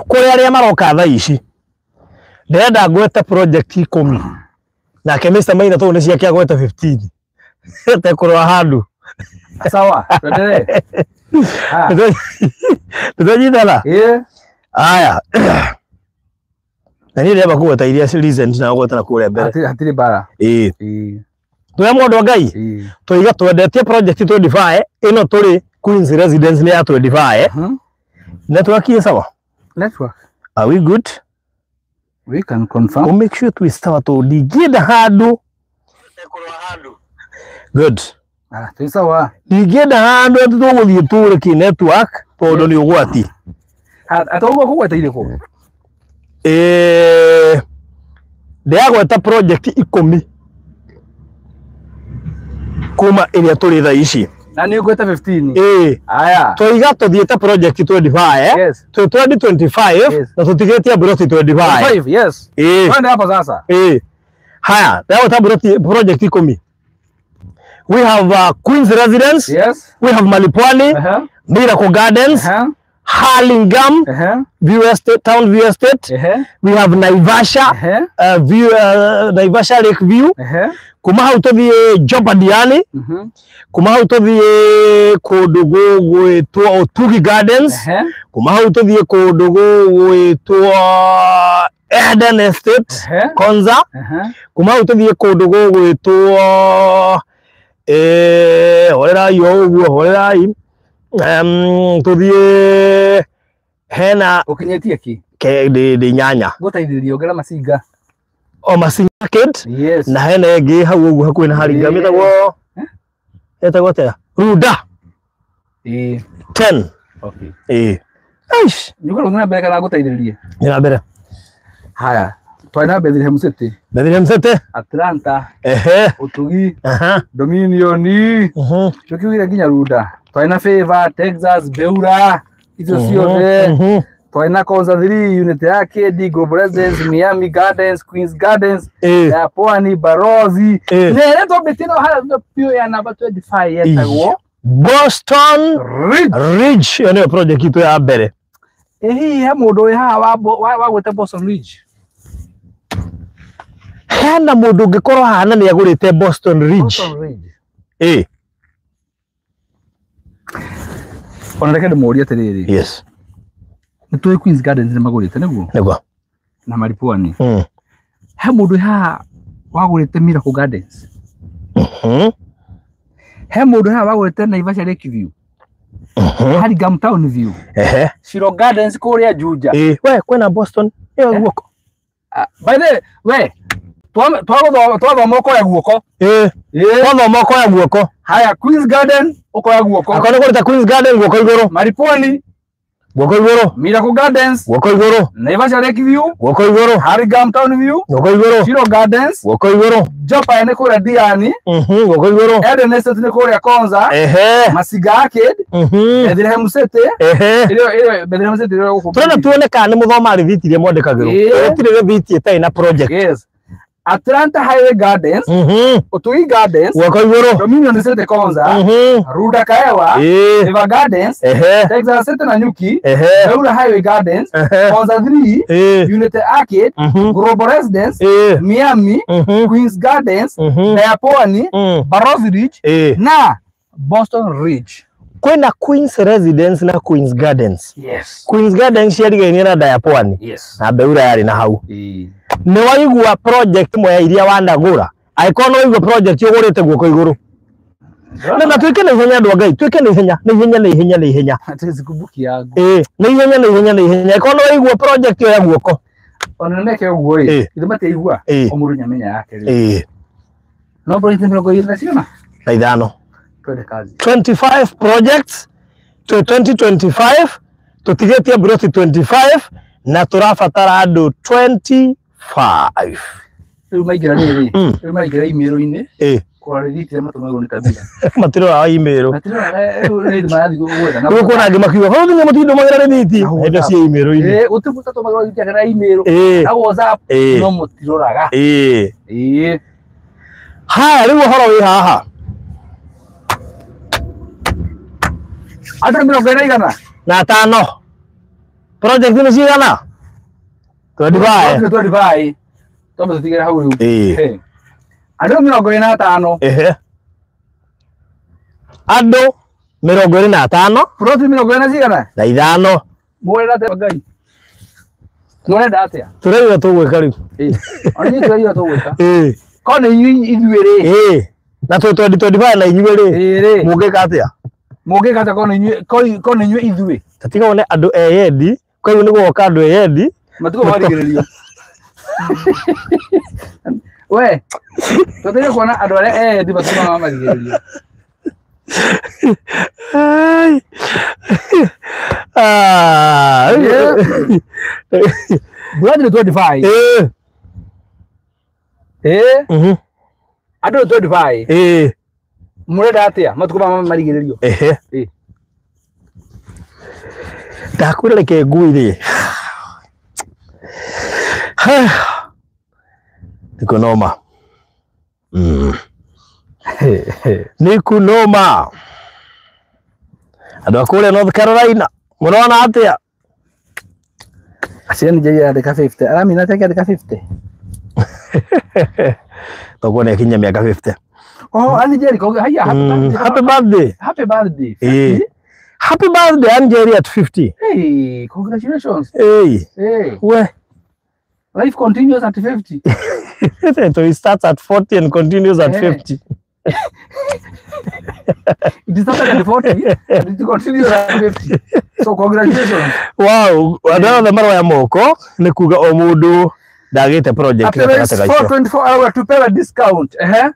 Kũrĩ arĩa maroka thaa ici ndĩrenda ngwete project 10 nake Mr. Maina tondũ nĩ ciake agwete 15 tekũrora handũ. Sawa, tuendelee. Tũtanyitana? Ĩĩ. Aya. Na niĩ ndĩrenda kũgweta iria recent na gũgweta na kũrĩa mbere. Hatirĩ mbara. Ĩĩ. Ĩĩ. Twĩ mũndũ wa Ngai. Ĩĩ. Tũiga twendetie project 25 ĩno tũrĩ Queens Residence nĩ ya 25. Network ĩ sawa? Network. Are we good? We can confirm. We'll make sure twĩ sawa tondũ ndingĩenda handũ. Good. Ah, twĩ sawa. Ndingĩenda handũ atĩ tũgũthiĩ tũũre kĩ network tondũ nĩ ũgwati. Atoguo kũgweta irĩkũ? Ndĩragweta project 10 kuma ĩrĩa tũrĩ thaa ici. Na nĩ ũkwĩte 15. Ĩĩ. Aya. Twaiga tũthiĩte project 25. Yes. Twĩ 2025 Yes. na tũtigĩtie buroti 25. 5, yes. Ĩĩ. Twende hapo sasa. Ĩĩ. Haya, ndagwĩta buroti project 10. We have Queen's Residence. Yes. We have Malipwani, Aha. Miracle Gardens, Aha. Hurlingham, Aha. View Estate, Town View Estate. Aha. We have Naivasha, Aha. View, Naivasha Lake View. Aha. Kuma hau tũthiĩ Joba Diani, Mhm. kuma hau tũthiĩ kũndũ gũgwĩtwo Otugi Gardens, Aha. kuma hau tũthiĩ kũndũ gũgwĩtwo Eden Estate, Aha. Konza, Aha. kuma hau tũthiĩ kũndũ gũgwĩtwo horerai o ũguo horerai tũthiĩ hena Ũkinyĩtie kĩ? ke ndĩ nyanya Ngũteithĩrĩria ongerera macinga. o Masinga Market Yes. na hena ĩngĩ hau ũguo hakuhĩ na Hurlingham Ĩĩ. ĩtagwo ĩtagwo atĩa Runda Ĩĩ. 10. Okay. Ĩĩ. Aish, Nĩ ũkwenda gũthiĩ na mbere kana ngũteithĩrĩrie? nĩ na mbere. Haya. Twarĩ na Bethlehem City, Bethlehem City. Atlanta, Ehe. Utugi, Aha. Dominion, Mhm. tukiugire nginya Runda. Twarĩ na Favor, Texas, Beura, icio ciothe. Mhm. Twarĩ na Konza 3, Unit ya KD, Global Residence, Miami Gardens, Queens Gardens, Ĩĩ. ya Pwani, Barozi. Ĩĩ. Na ĩrĩa twambĩtie nayo harĩa thutha biũ ya namba 25 yetagwo Boston Ridge. Ridge, ĩyo nĩyo project itũ ya mbere. Ĩ hihi he mũndũ wĩ haha wagwĩte Boston Ridge? Hena mũndũ ũngĩkorwo haha na nĩ agũrĩte Boston Ridge. Boston Ridge. Ĩĩ. Ona reke ndĩmũrie atĩrĩrĩ. Yes. Nĩ tũĩ Queens Gardens nĩ magũrĩte nĩguo? Nĩguo. Na Maripwani. Mm. He mũndũ wĩ haha wagũrĩte Miracle Gardens. Mhm. He mũndũ haha wagũrĩte Naivasha Lake View. Mhm. Hurlingham Town View. Ehe. Shiro Gardens kũrĩa Juja. Ĩĩ, we kwĩna Boston ĩyo guoko. Ah, by the way, we twathoma ũkoya guoko. Ĩĩ. Ĩĩ. Twathoma ũkoya guoko. Haya, Queens Garden ũkoya guoko. Akorwo nĩ kũrĩte Queens Garden guoko igũrũ. Maripwani, Guoko igũrũ. Miracle Gardens, Guoko igũrũ. Naivasha Lake View, Guoko igũrũ. Hurlingham Town View, Guoko igũrũ. Shiro Gardens, Guoko igũrũ. Jopa nĩ kũrĩa Diani, Mhm. Guoko igũrũ. Eden Estate nĩ kũrĩa Konza, Ehe. Masiga Arcade, Mhm. Bethlehem City, Ehe. ĩrĩa ĩrĩa Bethlehem City ĩrĩa gũkũ. Tũrenda tuone kana nĩ mũthoma rĩthiti iria mwandĩkagĩrwo. Ĩĩ. Gũtirĩ rĩthiti ĩtarĩ na project. Yes. Atlanta Highway Gardens, Mhm. Utugi Gardens, Guoko igũrũ. Dominion City Konza, Mhm. Runda Kaewa, Ĩĩ. River Gardens, Ehe. Texas City Nanyuki, Ehe. Beura Highway Gardens, Ehe. Konza 3, Ĩĩ. Unity Arcade, Mhm. Global Residence, Ĩĩ. Miami, Mhm. Queens Gardens, Mhm. Diapwani, Mm. Barozi Ridge Ĩĩ. na Boston Ridge. Kwĩna Queens Residence na Queens Gardens. Yes. Queens Gardens ciarigainie na Diapwani Yes. na Beura yarĩ na hau. Ĩĩ. Nĩ waigua project ĩmwe ya iria wanagũra angĩkorwo nĩ waigua project ũgũrĩte guoko igũrũ na twĩke na ihenya andũ a Ngai twĩke na ihenya na ihenya na ihenya na ihenya. Ati sikumbuki yangu. Ĩĩ, na ihenya na ihenya na ihenya angĩkorwo nĩ waigua project ĩyo ya guoko. Ona neke ũguo ĩ. Ĩĩ. Ithe matiaigua. Ĩĩ. O mũndũ nĩamenya yake rĩu. Ĩĩ, No project mĩrongo ĩrĩ na cigana? na ithano. Twende kazi. 25 projects to 2025 tũtigĩtie broti 25 na tũrabatara andũ 25. Rĩu maingĩra rĩrĩ, Mm. rĩu maingĩra email-inĩ Ĩĩ, kũrora rĩthiti iria matũmagĩrwo nĩ kabira. matirora email. Matirora rĩu rĩu marathiĩ gwetha na Rĩu kwĩna angĩ makiuga hau nginya mũtindũmagĩra rĩthiti Na hĩndĩ ciĩ email-inĩ. Ĩĩ, gũtirĩ mũndũ ũtatũmagĩrwo rĩthiti kana email Ĩĩ. na WhatsApp Ĩĩ. no mũtiroraga. Ĩĩ. Ĩĩ. Haya rĩu ũhoro wĩ haha. Andũ nĩ mĩrongo ĩna igana. Na tano. Project nĩ cigana? 25. Nĩ 25. Twambe tũtigĩre hau rĩu. Ĩĩ. Ĩĩ. Andũ nĩ mĩrongo ĩna na atano. Ehe. Andũ mĩrongo ĩrĩ na atano Ploti mĩrongo ĩna na cigana? na ithano. Mũrenda atĩa Ngai? Mũrenda atĩa? Tũrerira tũgwĩka rĩu. Ĩĩ. Ona inyuĩ tũrerira tũgwĩka. Ĩĩ. Korwo nĩ inyuĩ ithuĩ rĩ. Ĩĩ. Na twĩ 2025 na inyuĩ rĩ. Ĩĩ rĩ. Mũngĩka atĩa? Mũngĩka atĩa korwo nĩ inyuĩ korwo nĩ inyuĩ ithuĩ? Ta tiga wone andũ eyendi, koguo nĩ gũgoka andũ eyendi. Matukũ marigĩrĩrio. We, tũteire kuona andũ arĩa eyendi matukũ marigĩrĩrio. Ai. Ah. Brand nĩ 25. Ĩĩ. Ĩĩ. Mhm. Andũ nĩ 25. Ĩĩ. Mũrenda atĩa matukũ maya marigĩrĩrio? Ehe. Ĩ. Ndakwĩra reke ngwĩre. Nĩ kũnoma. Nĩ kũnoma. Andũ a kũrĩa North Carolina mũrona atĩa? Acio nĩ njeri arandĩka 50. Aramina atĩa akĩandĩka 50? Toguo nĩ akinyia mĩaka 50. Oh, Ann Jericho, haya, happy birthday. Happy birthday. Happy birthday. Eh. Happy birthday Ann Njeri at 50. Hey, congratulations. Hey. Hey, We. life continues at 50. So it starts at 40 and continues at Eh. 50. It started at 40 and it continues at 50. So congratulations. Wow, andũ othe maroya moko nĩ kuga o mũndũ ndagĩte project At gatagatĩ Royce ga icio. 424 hour tupewe discount. Eh?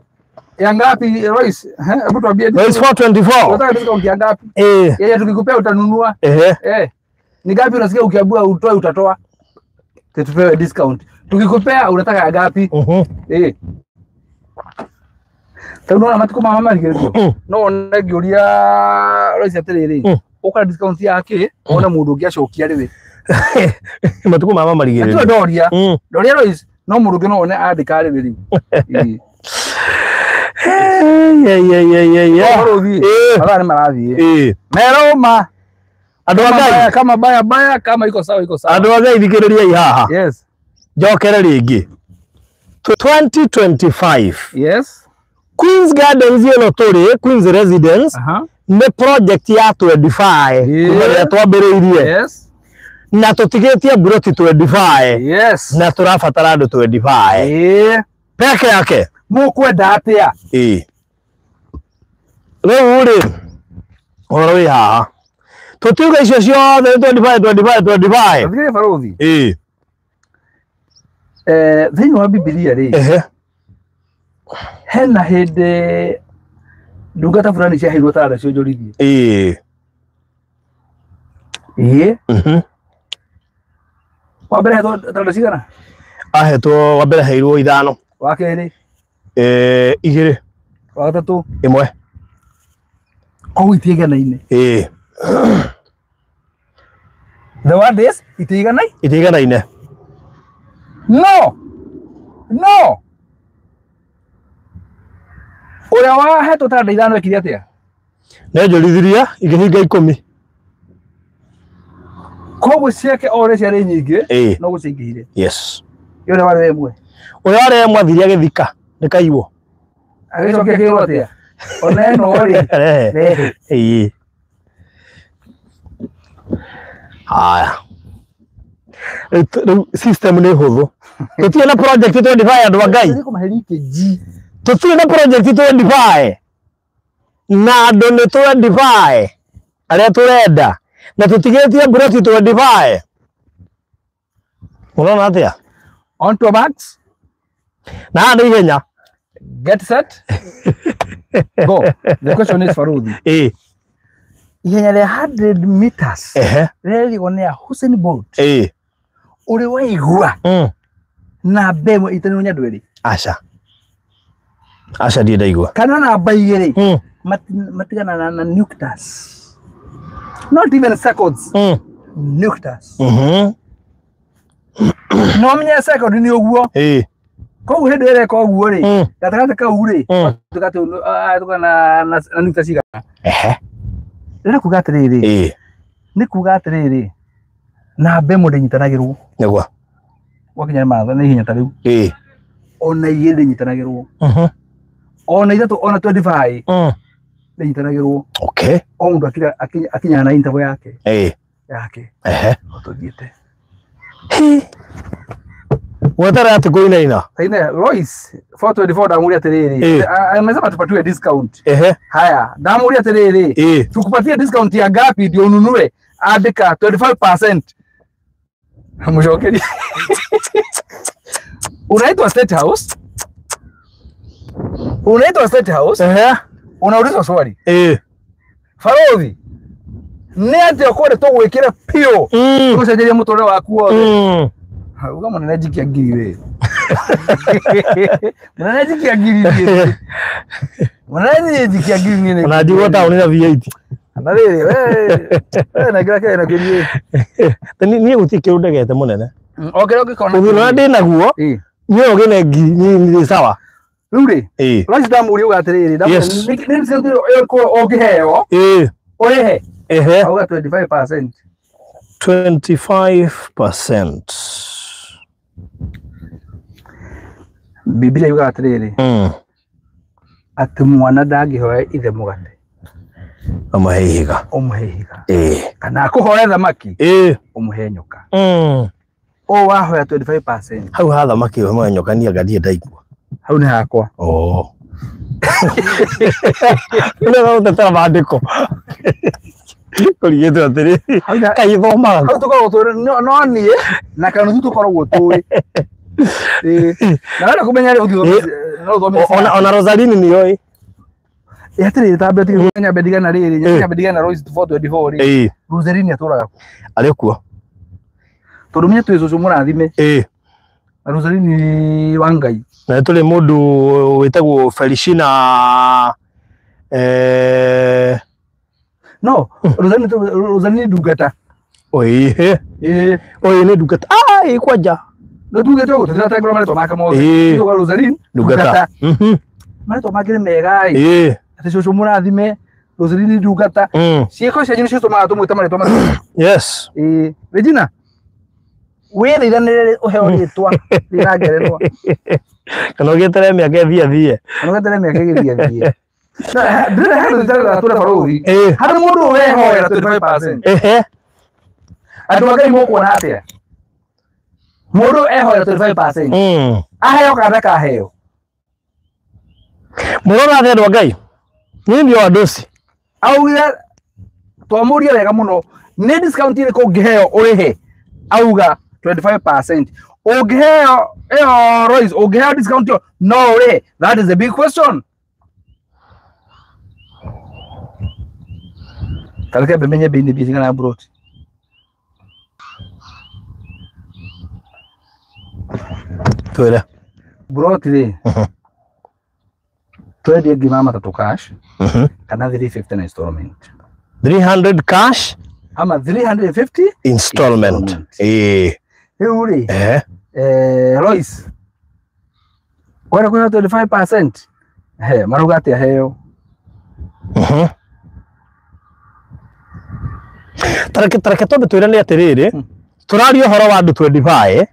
Ya ngapi Royce? Eh, hebu tuambie. Royce 424. Unataka discount ya ngapi? Eh, Yeye tukikupea utanunua. ehe. Eh. Ni ngapi unasikia ukiambiwa utoe utatoa? Tupewe discount. Tukikupea unataka ya ngapi? Mhm. Eh. Ta unaona matuko ma mama rigĩrĩrio. No one ngĩũria Royce atĩrĩrĩ, ũkora discount ya kĩ? Wone mũndũ ũngĩ acokia rĩrĩ. Matukũ ma mama Atiwe marigĩrĩrio. ndoria. Ndoria Royce, no mũndũ ũngĩ no one andĩka rĩrĩ rĩu. Ĩĩ. Yeah, yeah, yeah, yeah, yeah. Ũhoro ũthiĩ. Eh. Mathaa nĩ marathiĩ. Eh. Meroma. Andũ a Kama Ngai, baya, kama baya baya, kama iko sawa iko sawa. andũ a Ngai thikĩrĩriai haha. Yes. Njokere rĩngĩ. 2025. Yes. Queen's Gardens ĩno tũrĩ, Queen's Residence, Aha. nĩ project ya 25 Yeah. kuma rĩrĩa twambĩrĩirie Yes. na tũtigĩtie mburoti 25 Yes. na tũrabatara andũ 25 Ĩĩ. peke yake. Mũkwenda atĩa? Ĩĩ. Rĩu rĩ ũhoro wĩ haha tũtiuga icio ciothe nĩ 25 25 25. Thikĩrĩria barũthi. Ĩĩ. Eh, thĩinĩ wa Bibilia rĩ, Ehe. hena hĩndĩ ndungata fulani ciaheirwo taranda cionjorithie. Ĩĩ. Ĩĩ. Mhm. Wa mbere ahetwo taranda cigana? Ahetwo wa mbere aheirwo ithano. Wa kerĩ, Eh, igĩrĩ. wa gatatũ, Ĩmwe. koguo itiiganaine. Ĩĩ. The word is itiiganaine. Itiiganaine. No. No. Ũrĩa wahetwo taranda ithano ekire atĩa? Nĩonjorithirie ikĩhinga 10. Koguo ciake o ũrĩa ciarĩ nyingĩ, Ĩĩ. noguo ciaingĩhire. Yes. Ĩ ũrĩa warĩ ĩmwe. Ũrĩa warĩ ĩmwe athire agĩthika nĩ kaiywo. Agĩcokia akĩrwo atĩa? Ona ĩno rĩ, Rehe. rehe. Ĩĩ. Haya. Rĩu system nĩ hũthũ. Tũtirĩ na project 25 andũ a Ngai. Nĩ kũmahe G. Tũtirĩ na project 25. Na andũ nĩ 25 arĩa tũrenda na tũtigĩtie mburoti 25. Ũrona atĩa? On to max. Na haha nĩ ihenya. Get set. Go. The question is Faruthi. Ĩĩ. Ihenya rĩa 100 meters Ehe. rĩrerigwo nĩ a Usain Bolt. Ĩĩ. Ũrĩ waigua namba ĩmwe ĩtanĩrwo nĩ andũ erĩ Aca. Aca ndirĩ ndaigua. kana namba igĩrĩ matigana na nucleus. Not even seconds. Nucleus. No menye second nĩ ũguo. Ĩĩ. Koguo hĩndĩ ĩrĩa ĩreka ũguo rĩ, gatagatĩ kau rĩ, tũgatũka na nucleus cigana. Ehe. Rĩrĩa kuga atĩrĩrĩ, Ĩĩ. nĩ kuga atĩrĩrĩ, namba ĩmwe ndĩnyitanagĩrwo Nĩguo. gwakinya nĩ marathon nĩ ihenya ta rĩu. Ĩĩ. Ona igĩrĩ ndĩnyitanagĩrwo. Ona ithatũ ona 25 ndĩnyitanagĩrwo. Okay. O mũndũ akinyaga na interval yake. Ĩĩ. Yake. Ehe. Tũthiĩte. Weterera atĩ kũinaina. Saine Royce 424 ndamũria atĩrĩrĩ. Amesema tupatiwe discount. Ehe. Haya, ndamũria atĩrĩrĩ. Ĩĩ. Tukupatie discount ya ngapi ndio ununue? Andĩka 25%. Mũcokerie. Unaitwa State House. Unaitwa State House. Ehe. Unaulizwa swali. Ĩĩ. Farothi, nĩ atĩa ũkwenda tũgwĩkĩre biũ tũgũcenjerie mũtũrĩre waku wothe? Uga mũnene njikia ngiri we. Mũnene njikia ngiri. Mwana njikia ngiri nini. Ona njigua taũni na V8. Na rĩrĩ we we na kĩrĩa kĩrĩa kĩrĩa. Niĩ gũtirĩ kĩndũ ndegete mũnene. O kĩrĩa ũngĩkona. Ũthuthuria ũrĩa ndĩnaguo niĩ ũgĩne ngiri nĩ sawa. Rĩu rĩ Lois ndamũria uga atĩrĩrĩ nĩ discount ĩrĩkũ ũngĩheo ũrĩhe Ehe. Auga 25%. 25%. Biblia yugaga atĩrĩrĩ atĩ mwana ndangĩhoya ithe mũgate Ũmũhe ihiga. Ũmũhe ihiga. Kana akũhoe thamaki ũmũhe nyoka. Ũũ wahoya 25%. Hau ha thamaki ũmũhe nyoka niĩ anga ndirĩ ndaigua. Hau nĩ hakwa. Oh. Nĩ gũtetera maandĩko. Kũrigĩtwo atĩrĩrĩ kaĩ ithomaga. Hau tũkoragwo tũĩ no niĩ na kanuthu tũkoragwo tũĩ. Na wenda kũmenya rĩ ũthiĩ no ũthome. Ona Rosalini nĩoĩ. Atĩrĩrĩ tambe tige nyambe ndigana rĩrĩ nyambe ndigana Royce 424 rĩ. Rosalini atũraga kũ? Arĩ kuo. Tondũ menye twĩ cũcũ mũrathime. Na Rosalini wa Ngai. Na tũrĩ mũndũ wĩtagwo Felicina No, Rosalini ndungata. Oi. Oi nĩ ndungata. Ah, ĩ kwanja. Nĩ tugĩte ũguo tũtiratengũra marĩtwa make mothe. Tuga Rosalini ndungata. Marĩtwa make nĩ mega ĩ. Atĩ cũcũ mũrathime Rosalini ndungata. Ciĩko cianyu nĩcio citũmaga tũmwĩte marĩtwa macio. Yes. Regina. Wĩthaithanĩre ũheo rĩtwa rĩna ngerenwa. Kana ũgĩeterere mĩaka ĩthiathie. Kana ũgĩeterere mĩaka ĩgĩthiathie. Ndĩrĩ handũ ndĩrenda tũre barũthi. Harĩ mũndũ ũrehoera 25%. Ehe. Andũ a Ngai mũkuona atĩa? Mũndũ ehoera 25%. Aheo kana ndakaheo? Mũrora atĩa andũ a Ngai? Niĩ ndio andũ. Augire twamũria wega mũno nĩ discount ĩrĩkũ ũngĩheo ũrĩhe? Auga 25%. Ũngĩheo ĩyo Royce, ũngĩheo discount ĩyo no ũrĩhe? That is a big question. Kareke mbe menye bei nĩ mbia cigana ya mburoti. Twĩre. Mburoti rĩ twendie ngiri magana matatũ cash kana 350 na installment. 300 cash ama 350 installment. Rĩu rĩ Royce kwenda kũheo 25% he marauga atĩ aheo. Tareke twambe twĩrane atĩrĩrĩ tũraria ũhoro wa andũ 25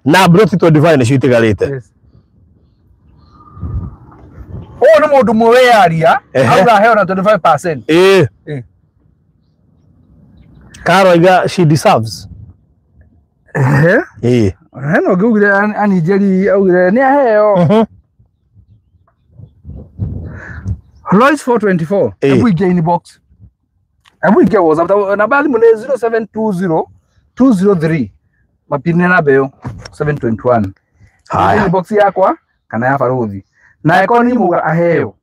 na mburoti 25 nĩcio itigarĩte. Ũyũ nĩ mũndũ ũmwe wĩyaria auga aheo na 25%. Karo aiga she deserves. Hena ũngĩ augire Anijeri augire nĩ aheo. Royce 424 hebu ingia inbox. Hebu ingia WhatsApp namba ya thimũ nĩ 0720 203 mapini namba ĩyo 721. Haya. Inbox yakwa kana ya barũthi. Na ĩkorwo nĩ muga aheo.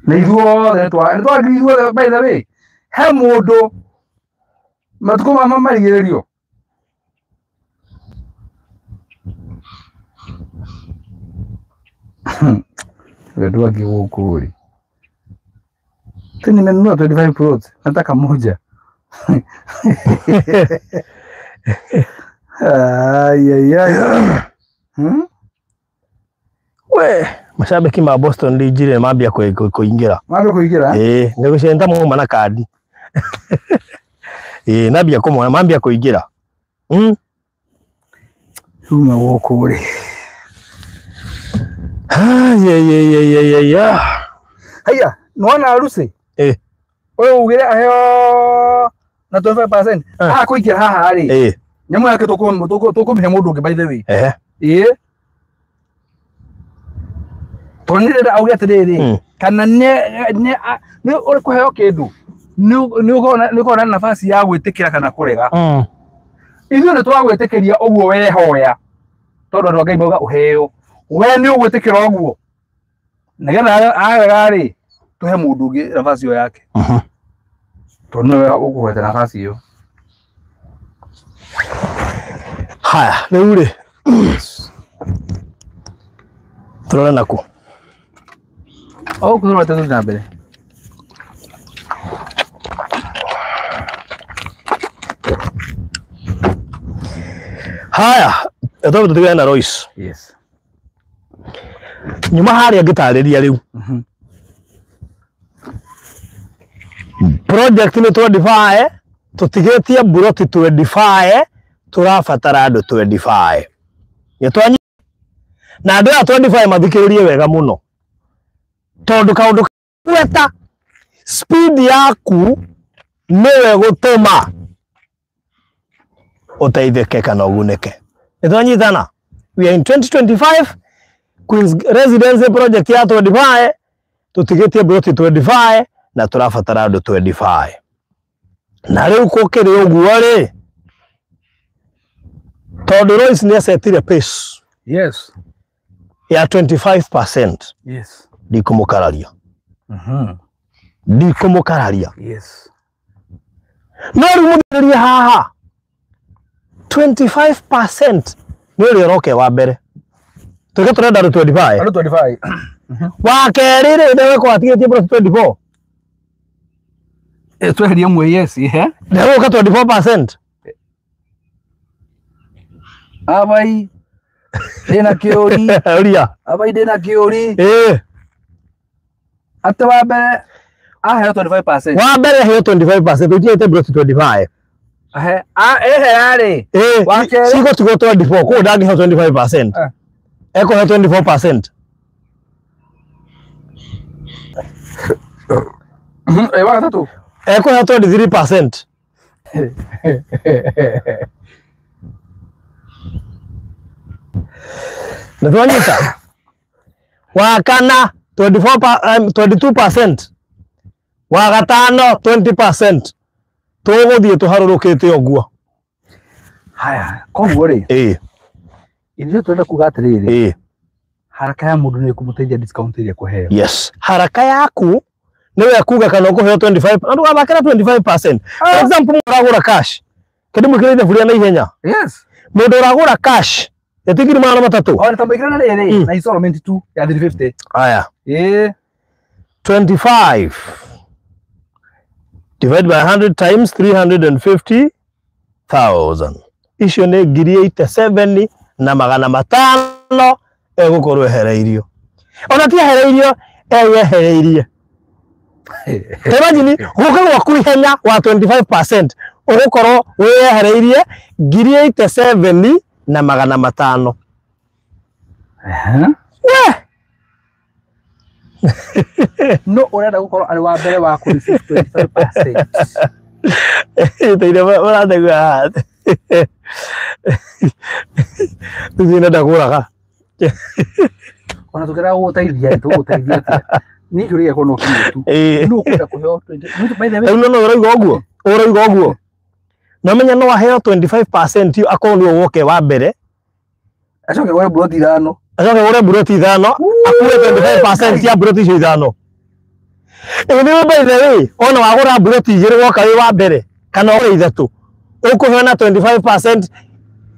Na ithuothe nĩtwagĩrĩirwo ithuothe by the way. He mũndũ matukũ ma marigĩrĩrio. Andũ angĩ gũkũ rĩ. Tena nimenunua 25 plots, nataka moja. Ai ai ai. We, mashabiki ma Boston ndijire mambia kuingira. Mambia kuingira? Nĩgũcenta muma na kandi. Nambia kũmona mambia kuingira. Uma gũkũ rĩ. Ai. Haya, nĩwona Lucy? Ũyũ ugire aheo na 25%. Akũingĩra haha rĩ. Nyamũ yake tũkũmĩhe mũndũ ũngĩ by the way. Tondũ nĩndĩrenda auge atĩrĩrĩ kana nĩ ũrĩ kũheo kĩndũ nĩ ũkoragwo na nafasi ya gwĩtĩkĩra kana kũrega. Ithuĩ nĩ twagwĩtĩkĩria ũguo wehoya tondũ andũ a Ngai mauga ũheo. We nĩ ũgwĩtĩkĩra ũguo nĩgetha arega rĩ tũhe mũndũ ũngĩ nafasi ĩyo yake. Tondũ nĩwe ũkũhete nafasi ĩyo. Haya, rĩu rĩ tũrore nakũ? O kũrora tũthiĩ na mbere. Haya, twambe tũtigane na Royce. Yes. Nyuma harĩa ngĩtarĩria rĩu. Project nĩ 25, tũtigĩtie mburoti 25, tũrabatara andũ 25. Nĩ na andũ aya 25 mathikĩrĩrie wega mũno. Tondũ kaũndũ gweta speed yaku nĩwe gũtũma ũteithĩke kana ũgunĩke. Nĩ twanyitana? We are in 2025, Queen's Residency project ya 25, tũtigĩtie mburoti 25 na tũrabatara andũ 25. Na rĩu gũkĩrĩ ũguo rĩ, tondũ Royce nĩ acetire pace. Yes. Ya 25%. Yes. Ndikũmũkararia. Ndikũmũkararia. Yes. No rĩu mũthikĩrĩrie haha 25% nĩ ũrĩa ũroke wa mbere. Tuge tũrenda andũ 25. Andũ 25. Wa kerĩ rĩ, nĩwe kwatigĩtie mburoti 24. Tweherie mwe yes, eh? Ndegũka 24%. Abai ndĩna kĩũri. Ũria. Abai ndĩna kĩũri. Ĩĩ. Atĩ wa mbere aheo 25%. Wa mbere aheo 25%, tũtigĩte mburoti 25. Ahe, ehera rĩ. Ĩĩ, Wa kerĩ. cigũtigwo 24, koguo ndangĩheo 25%. Ekũheo 24%. Wa gatatũ. Ekũheo 23%. Nĩ twanyita? Wa kana 22%. Wa gatano 20%. Tũgũthiĩ tũharũrũkĩte ũguo. Haya, koguo rĩ. Ĩĩ. Ithuĩ tũrenda kuga atĩrĩrĩ. Ĩĩ. Haraka ya mũndũ nĩ ĩkũmũteithia discount ĩrĩa ekũheo. Yes. Haraka yaku nĩwe kuga kana ũkũheo 25, na ndũgathakĩra 25%. For example, mũndũ ũragũra cash. Kĩndũ mwĩkĩrĩte thaburia na ihenya. Yes. Mũndũ ũragũra cash ĩti ngiri magana matatũ. Ona ta mwĩkĩra na rĩrĩ na installment tu ya 350. Aya. Ĩĩ. 25 divided by 100 times 350,000. Icio nĩ ngiri 87 na magana matano egũkorwo ehereirio. Ona ti ehereirio, eyehereirie. Imagine gũka gwaku ihenya wa 25% ũgũkorwo wĩyehereirie ngiri 87 na magana matano. We! No ũrenda gũkorwo arĩ wa mbere wa kũ receive 25%. Ĩteire ũrategua haha. Tũthiĩ ndagũraga. Ona tũkĩrega gũgũteithia, tũgũgũteithia atĩa? Niĩ kĩũria gĩakwa no kĩmwe tu. Ĩĩ. Nũ ũkwenda kũheo 20? By the way, Rĩu no ũrauga ũguo? Ũrauga ũguo? Na menya no aheo 25% akorwo nĩwe woke wa mbere. Acoke gũre mburoti ithano. Acoke gũre mburoti ithano, akue 25% ya mburoti icio ithano. Ĩĩ nĩ by the way, ona wagũra mburoti igĩrĩ woka wĩ wa mbere kana ũgũre ithatũ, ũkũheo na 25%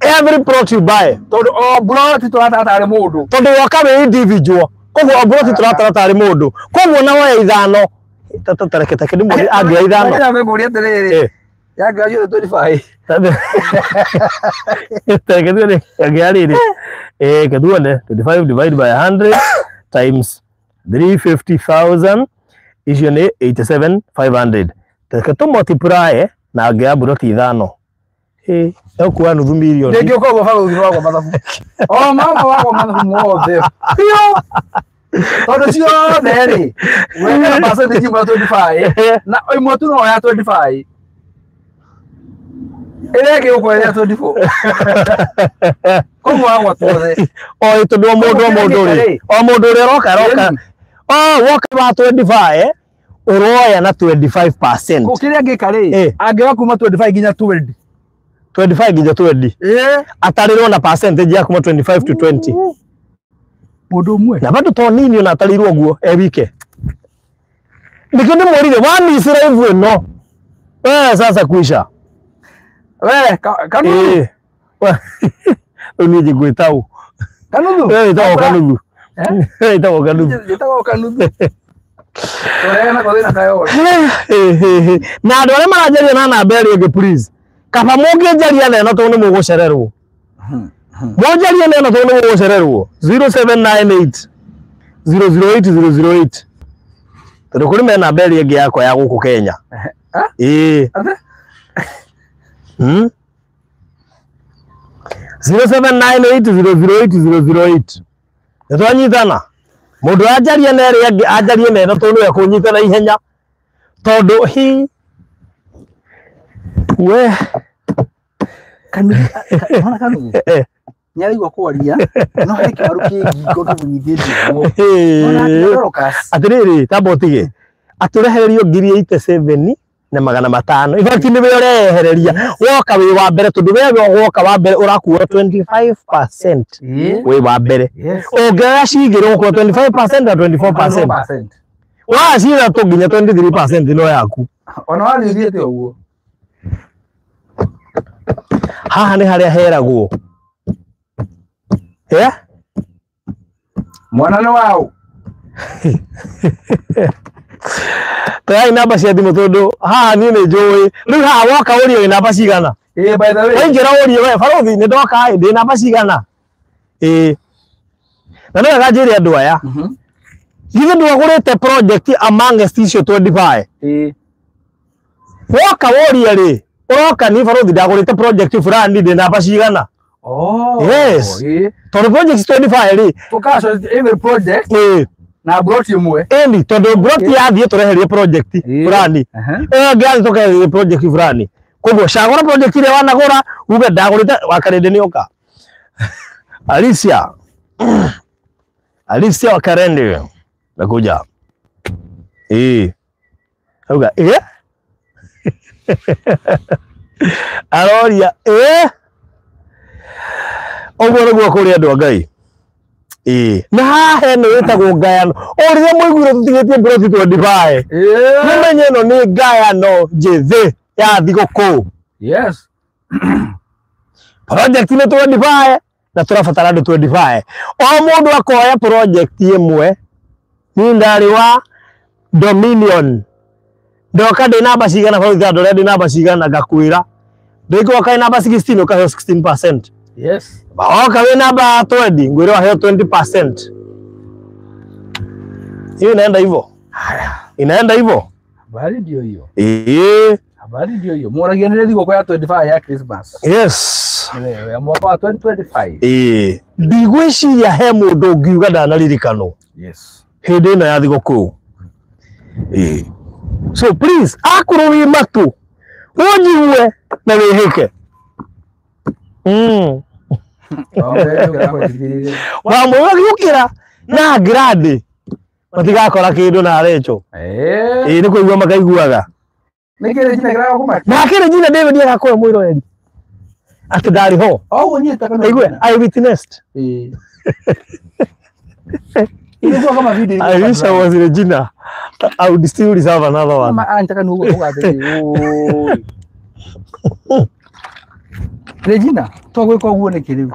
every plot you buy. Tondũ o mburoti tũratara tarĩ mũndũ. Tondũ woka wĩ individual, koguo o mburoti tũratara tarĩ mũndũ. Koguo na woya ithano, tareke take ndĩmwĩre angĩoya ithano. Ndĩrambe ngũrie atĩrĩrĩ. Yangĩoya ciothe 25. Tareke tuone angĩoya rĩrĩ. Reke tuone 25 divided by 100 times 350,000 icio nĩ 87,500. Reke tũ multiply na angĩoya mburoti ithano. Ĩgũkua nuthu mirioni. Ndĩngĩũka ũguo barũthi wagwa mathabu. O mama wagwa mathabu mothe. Biũ. Tondũ ciothe rĩ, wekĩra percentage ĩmwe ya 25 na ĩmwe tu no ya 25. Ĩrĩa ĩngĩ ũkũoya ya 24. Koguo wagwa tuothe. O tondũ o mũndũ o mũndũ rĩ, o mũndũ ũrĩa ũroka aroka. O woka wa 25, ũroya na 25%. Kĩrĩa angĩka rĩ, angĩoya kuma 25 nginya 20. 25 nginya 20. Atarĩrwo na percentage ya kuma 25 to 20. Mũndũ ũmwe. Na bado to nini ona atarĩirwo ũguo e wike. Nĩkĩo ndĩmwĩrire wamicĩra ivu ĩno. We sasa kuisha. We kanuthu. Rĩu niĩ njĩngwĩta ũ? Kanuthu. We wĩtagwo kanuthu. We wĩtagwo kanuthu. Njĩtagwo kanuthu. Tũrehe nako thĩna kayore. Na andũ arĩa maranjaria na namba ĩrĩa ĩngĩ please. Kaba mũngĩnjaria na ĩno tondũ nĩ mũgũcererwo. Mũnjarie na ĩno tondũ nĩ mũgũcererwo. 0798 008 008. Tondũ kũrĩ me namba ĩrĩa ĩngĩ yakwa ya gũkũ Kenya. Ah? Ĩĩ. Ate? 0798 008 008. Nĩ twanyitana. Mũndũ anjarie na ĩrĩa ĩngĩ anjarie na ĩno tondũ nĩwe ekũnyita na ihenya. Tondũ hi we Kanuthi, ona kanuthi. Nĩaraigua kwaria, no he kĩwaru kĩ ngingo kĩmũnyitĩte ũguo. Ona Dorcas. Atĩrĩrĩ, tamba ũtige. Atũrehererio 87,500 na magana matano. In fact nĩwe ũrehereria. Woka wĩ wa mbere tondũ we woka wa mbere ũrakuo 25% Ĩĩ. wĩ wa mbere. Yes. Ũngĩoya cigĩrĩ ũgũkua 25% na 24%. 24%. Woya cithatũ nginya 23% no yaku. Ona wathiĩ ũthiĩte ũguo. Haha nĩ harĩa heragwo. Eh? Mwana nĩ waũ? Toyai namba cia thimũ tondũ haha niĩ nĩ njũĩ. Rĩu haha woka ũrie wĩ namba cigana. Ĩĩ, by the way. Waingĩra ũrie we barothi nĩ ndoka ĩ ndĩ namba cigana. Ĩĩ. Na nĩ wega njĩre andũ aya. Githĩ ndwagũrĩte project amongst icio 25. Ĩĩ. Woka ũrie rĩ, ũroka ni barothi ndagũrĩte project fulani ndĩ namba cigana. Oh. Yes. Ĩĩ. Tondũ project 25 rĩ, Tũkaco every project ĩĩ, na broti ĩmwe. ĩni tondũ broti yathiĩ tũreherie project Ĩĩ. fulani. Aha. Ĩyo ĩngĩ yathiĩ tũkeherie project fulani. Koguo cagũra project ĩrĩa wanagũra uge ndagũrĩte wakarĩndĩ nĩoka. Alicia. Alicia Wakarende. Nakuja. Ĩĩ. Auga ĩĩ. Aroria ĩĩ. Ũguo nĩguo kũrĩ andũ a Ngai. Ĩĩ. Na haha hena ĩtagwo ngayano. O rĩrĩa mũiguire tũtigĩtie mburoti 25. Ĩĩ. Mũmenye ĩno nĩ ngayano njĩthĩ ya thigũkũ. Yes. Project nĩ 25 na tũrabatara andũ 25. O mũndũ akoya project ĩmwe. Niĩ ndarĩ wa Dominion. Ndoka ndĩ namba cigana borithi andũ arĩa ndĩ namba cigana ngakwĩra. Ndĩngĩoka namba 16 ũkaheo 16%. Yes. Oka wĩ namba 20 ngwĩre waheo 20%. Hiyo inaenda hivyo. Inaenda hivyo. Habari ndio hiyo. Ĩĩ. Habari ndio hiyo. Mũragia nĩ thigũkũ ya 25 ya Christmas. Yes. Nĩ ya mwaka wa 2025. Ĩĩ. Ndigwĩciria he mũndũ ũngiuga ndanaririkanwo Yes. hĩndĩ ĩno ya thigũkũ. Ĩĩ. So please, akorwo wĩ matũ, ũnjigue na wĩhĩke. Wamwĩra gĩũkĩra na grade matigakora kĩndũ na Rachel. Eh. Ĩĩ nĩ kũigua makaiguaga. Nĩ kĩrĩ jina kĩragũkũmakia. Nake Regina David agakorwo mwĩroreri atĩ ndarĩ ho. Ũguo nyita kana. Aigue, I witnessed. Ĩĩ. Ilikuwa kama video. I wish I was Regina. I would still reserve another one. Kama anataka ni huko ugathĩ. Regina, twagwĩka ũguo nĩkĩ rĩu?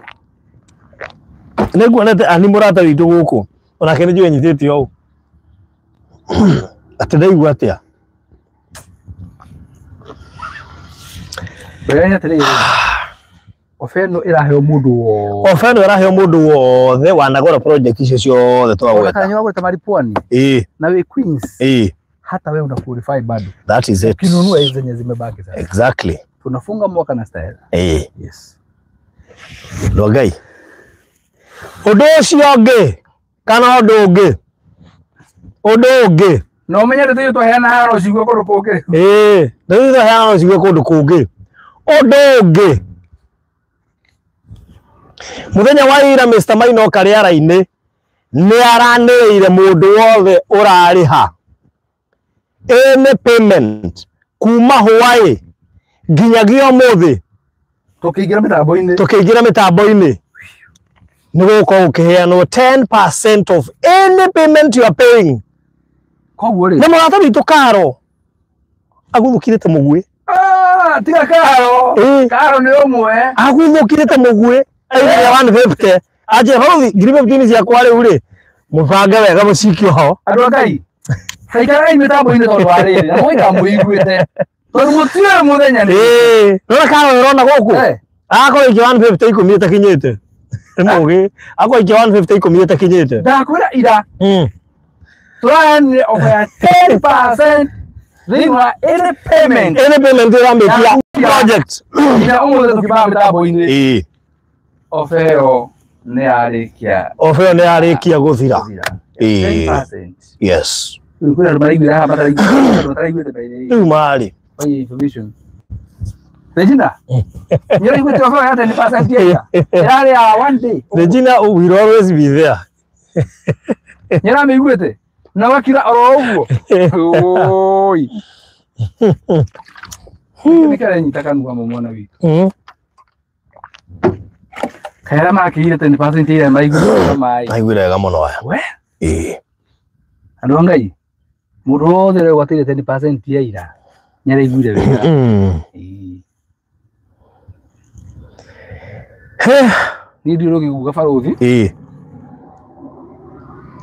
Nĩnguonete ani mũrata witũ gũkũ onake nĩ njũĩ nyitĩte ũũ atĩ ndaigua atĩa. Wega nĩ atĩrĩrĩ. Ofa ĩno ĩraheo mũndũ wothe. Ofa ĩno ĩraheo mũndũ wothe wanagũra project icio ciothe Ona kana twagweta. nĩ wagũrĩte Maripwani Ĩĩ, na wĩ Queens, ĩĩ, hata wewe una qualify bado. that is it. Ukinunua hizi zenye zimebaki sasa. Exactly. Tunafunga mwaka na style. Ĩĩ. Yes. Andũ a Ngai. Ũndũ ũcio ũngĩ kana ũndũ ũngĩ. Ũndũ ũngĩ. Na ũmenye ndeto icio twaheana haha no cigue kũndũ kũngĩ. Ĩĩ, ndeto icio twaheana no cigue kũndũ kũngĩ. Ũndũ ũngĩ. Mũthenya wa ira Mr. Maina oka rĩara-inĩ nĩ aranĩrĩire mũndũ wothe ũrarĩha any payment kuma Hawaii nginyagia ũmũthĩ Tũkĩingĩra mĩtambo-inĩ. tũkĩingĩra mĩtambo-inĩ nĩ gũgũkorwo gũkĩheanwo 10% of any payment you are paying. Koguo rĩ. Na mũrata witũ Karo aguthũkire ta mũguĩ. Ah, tiga Karo. Ĩĩ. Karo nĩ ũmwe. Aguthũkire ta mũguĩ aigire 150 anjĩra barothi ngiri 15 ciakwa rĩu rĩ mũbange wega mũcikie ho. Andũ a Ngai. Taikarai mĩtambo-inĩ tondũ wa rĩrĩ na mũgaikara mũiguĩte tondũ mũtiũĩ mũthenya nĩ Ĩĩ, nona karo ĩrona gũkũ akorwo ikĩ 150 ikũmi ĩtakinyĩte nĩ mũgĩ akorwo ikĩ 150 ikũmi ĩtakinyĩte. Ndakwĩra ira tũraheanire offer ya 10% thĩinĩ wa any payment. Any payment ĩramĩkia project. Nginya ũmũthĩ tũkiumaga mĩtambo-inĩ. Ĩĩ. Offer ĩyo nĩ yarĩkia. Offer ĩyo nĩ yarĩkia gũthira. Gũthira. Ĩĩ. 10%. Yes. Rĩu kwĩna andũ maraiguĩra haha mataraiguĩte, mataraiguĩte by the way. Rĩu marĩ Oye, information. Regina, nĩũraiguĩte offer ya 10% ya ĩrarĩ ya one day. Regina will always be there. Nĩũramĩiguĩte na ũgakira oro ũguo. Oi. Nĩ karenyita kanua mu mwana witũ. Kaĩ arĩa makĩire 10% ĩrĩa maiguĩte maĩ. Maiguire wega mũno aya. We? Ĩĩ. Andũ a Ngai, mũndũ wothe ũrĩa ũgwatĩire 10% ya ira nĩaraiguire wega. Ĩĩ. Niĩ ndiũĩ ũkĩguga barũthi. Ĩĩ.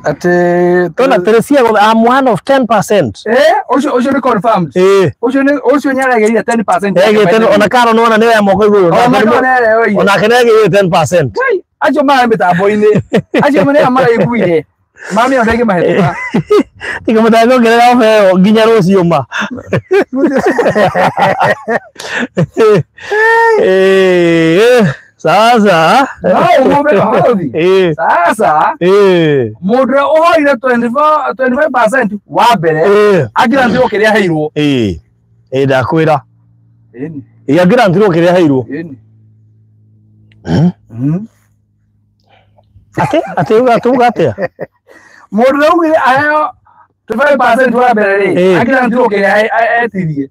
Atĩ Tona Teresia I'm one of 10%. Ũcio ũcio nĩ confirmed. Ĩĩ. Ũcio nĩ ũcio nĩaregeire 10%. Egĩte ona Karo nĩwona nĩwe moko igũrũ. Ona Karo nĩareoire. Onake nĩagĩire 10%. Ngai, acio marĩ mĩtambo-inĩ. Acio nĩo maraiguire. Mami ona ndĩngĩmahĩtũka. Tiga mũtangĩongerera ofa ĩyo nginya rũciũ ma. Ĩĩ. Sasa. No ũmũthĩ barũthi. Ĩĩ. Sasa Ĩĩ. mũndũ ũrĩa ũhoire 25% wa mbere Ĩĩ. angĩrantirwo kĩrĩa aheirwo. Ĩĩ. Ĩĩ ndakwĩra. Ĩni. Ĩĩ angĩrantirwo kĩrĩa aheirwo. Ĩni. Atĩ atĩ uga tuga atĩa? Mũndũ ũrĩa augire aheo 25% wa mbere rĩ, Ĩĩ. angĩrantirwo kĩrĩa etirie.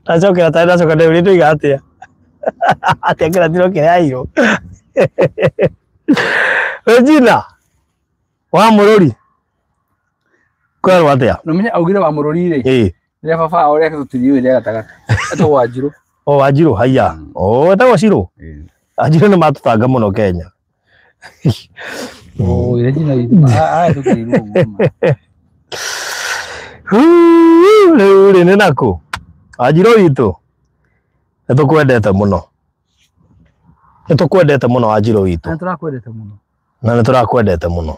Ndacokera tarĩ ndacoka ndĩũrie ndoiga atĩa? Atĩ angĩrantirwo kĩrĩa aheirwo. Regina wa Mũrũri kwerwo atĩa? Na ũmenye augire wa Mũrũri rĩ, Ĩĩ. rĩrĩa baba wao rĩake tũtiriũĩ rĩa gatagatĩ. Etagwo Wanjirũ. O Wanjirũ haiya. O etagwo Cirũ. Anjirũ nĩ matũtanga mũno Kenya. Oh, Regina witũ arahĩtũkĩirwo ũguo ma. Rĩu rĩ nĩ nakũ? Wanjirũ witũ nĩ tũkwendete mũno. Nĩ tũkwendete mũno Wanjirũ witũ. Na nĩ tũrakwendete mũno. Na nĩ tũrakwendete mũno.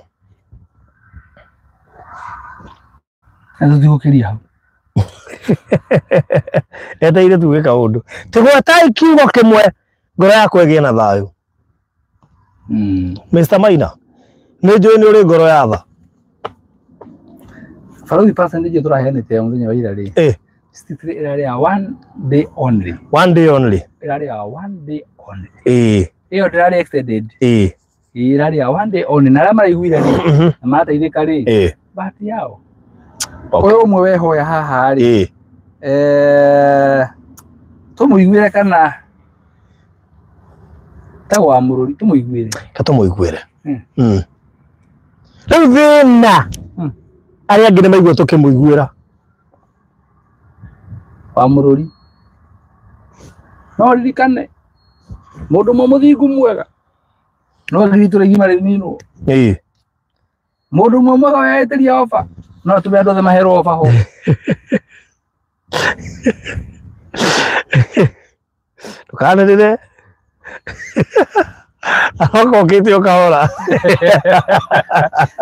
Na tũtigũkĩria hau. Etereire tuge kaũndũ. Tũgwetai kiugo kĩmwe ngoro yakwa ĩgĩe na thayũ. Mr. Maina, nĩ njũĩ nĩ ũrĩ ngoro ya tha. Barũthi percentage tũraheanĩte ya mũthenya wa ira rĩ. 63 ĩrarĩ ya one day only. One day only. Ĩrarĩ ya one day only. Ĩĩ. Ĩyo ndĩrarĩ extended. Ĩĩ. Ĩrarĩ ya one day only. Na arĩa maraiguire rĩ, na marateithĩka rĩ, bahati yao. Ũyũ ũmwe wehoya haha rĩ. Tũmũiguĩre kana ta wa Mũrũri tũmũiguĩre. Ka tũmũiguĩre. Rĩu thĩna arĩa angĩ nĩ maigua tũkĩmũiguĩra. Wa Mũrũri. No ririkane mũndũ ũmwe mũthingu mwega no ngiri igima rĩninwo. Ĩĩ. Mũndũ ũmwe mwega weetĩria ofa no atũme andũ othe maherwo ofa ho. Ndũkanĩrĩre. Aroka ũkĩte o kahora.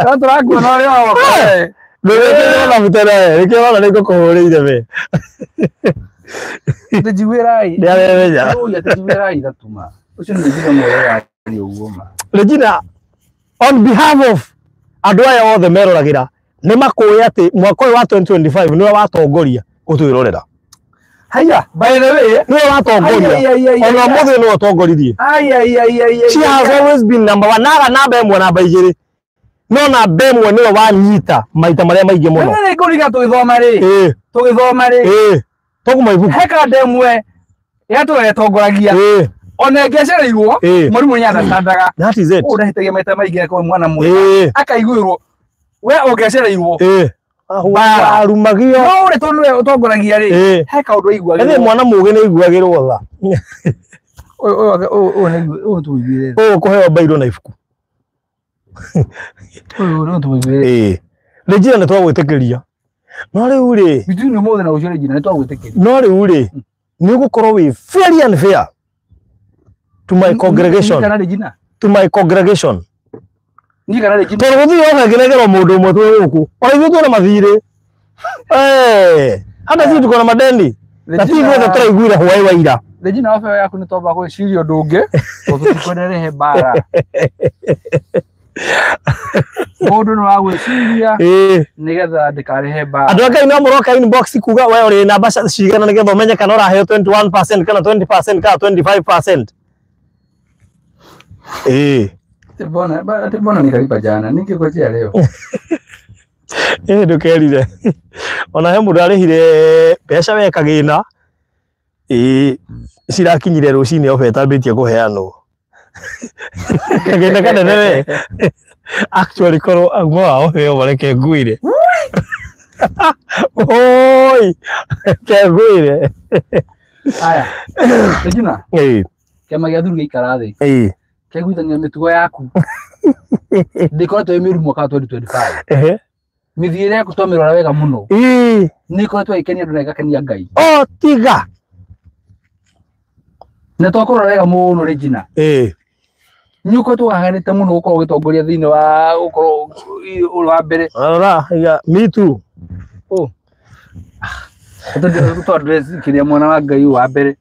No tũrakuona ũrĩa woka. Ndũgĩte mũtene, nĩkĩo ũrona nĩ ngũkũhũrĩire we. Tũnjiguĩrai. Nĩaremenya. Tũnjiguĩrai ithatũ ma. Ũcio nĩ Regina mwega nĩ ũguo ma. Regina, on behalf of andũ aya othe meroragĩra, nĩ makũĩ atĩ mwaka ũyũ wa 2025 nĩwe watongoria gũtwĩrorera. Haiya, by the way, Nĩwe watongoria. Ona ũmũthĩ nĩwe ũtongoririe. She has always been number one. Naga namba ĩmwe namba igĩrĩ. No namba ĩmwe nĩwe wanyita maita marĩa maingĩ mũno. Nĩ ngũriga tũgĩthoma rĩ. Tũgĩthoma rĩ. Tũkuma ibuku. He kanda ĩmwe yatũra ĩtongoragia. Ona ĩngĩacereirwo, mwarimũ nĩ understandaga. That is it. Ũũ ndahĩtagia maita maingĩ akorwo mwana mwega. Akaiguĩrwo. We ũngĩacereirwo. Warumagio. No ũrĩa tondũ nĩwe ũtongoragia rĩ, he kaũndũ aiguagĩrwo. Ĩthĩ mwana mũũgĩ nĩ aiguagĩrwo tha. Ũyũ ũyũ tũiguĩre. Ũyũ ũkũheo bairũ na ibuku. Ũyũ nĩ tũiguĩre. Regina nĩ twagwĩtĩkĩria. No rĩu rĩ Between ũmũthĩ na rũciũ Regina nĩ twagwĩtĩkĩria. No rĩu rĩ nĩ ũgũkorwo wĩ very unfair to my congregation. Kana Regina. To my congregation. Ni kana Regina. Tondũ gũtirĩ oba ĩngĩnengerwo mũndũ ũmwe twĩ gũkũ. Ona ithuĩ twĩna mathirĩ. Hata ithuĩ tuko na madeni. Na ti ithuothe tũraiguire hwaĩ wa ira. Regina oba yaku nĩ twamba gwĩciria ũndũ ũngĩ tondũ tũtikwenderehe mbara. Mũndũ nĩ wa gwĩciria nĩgetha ndĩkarehe mbara. Andũ a Ngai no mũroka inbox kuga we ũrĩ namba cigana nĩgetha ũmenye kana ũraheo 21% kana 20% kana 25%. Mbona nikalipa jana ningĩngojea leo. Ndũkerire. Ona he mũndũ arĩhire mbeca we kagĩna. Cirakinyire rũcinĩ oba ĩtambĩtie kũheanwo. Kagĩna kanene we. Actually korwo auma wao heo mareke nguire. Oi, ke nguire. Aya. Regina. Kĩama gĩa athuri gĩikara thĩ. Kĩaiguithania mĩtugo yaku. Ndĩkoretwo ĩ mĩũru mwaka wa 2025. Mĩthiĩre yaku twamĩrora wega mũno. Nĩ ĩkoretwo ĩgĩkenia andũ na ĩgakenia Ngai. O tiga. Na twakũrora wega mũno Regina. Nĩ ũkoretwo waganĩte mũno gũkorwo ũgĩtongoria thĩinĩ wa gũkorwo ũrĩ wa mbere. Rora, ya me too. Oh. Tũ address kĩrĩa mwana wa Ngai wa mbere.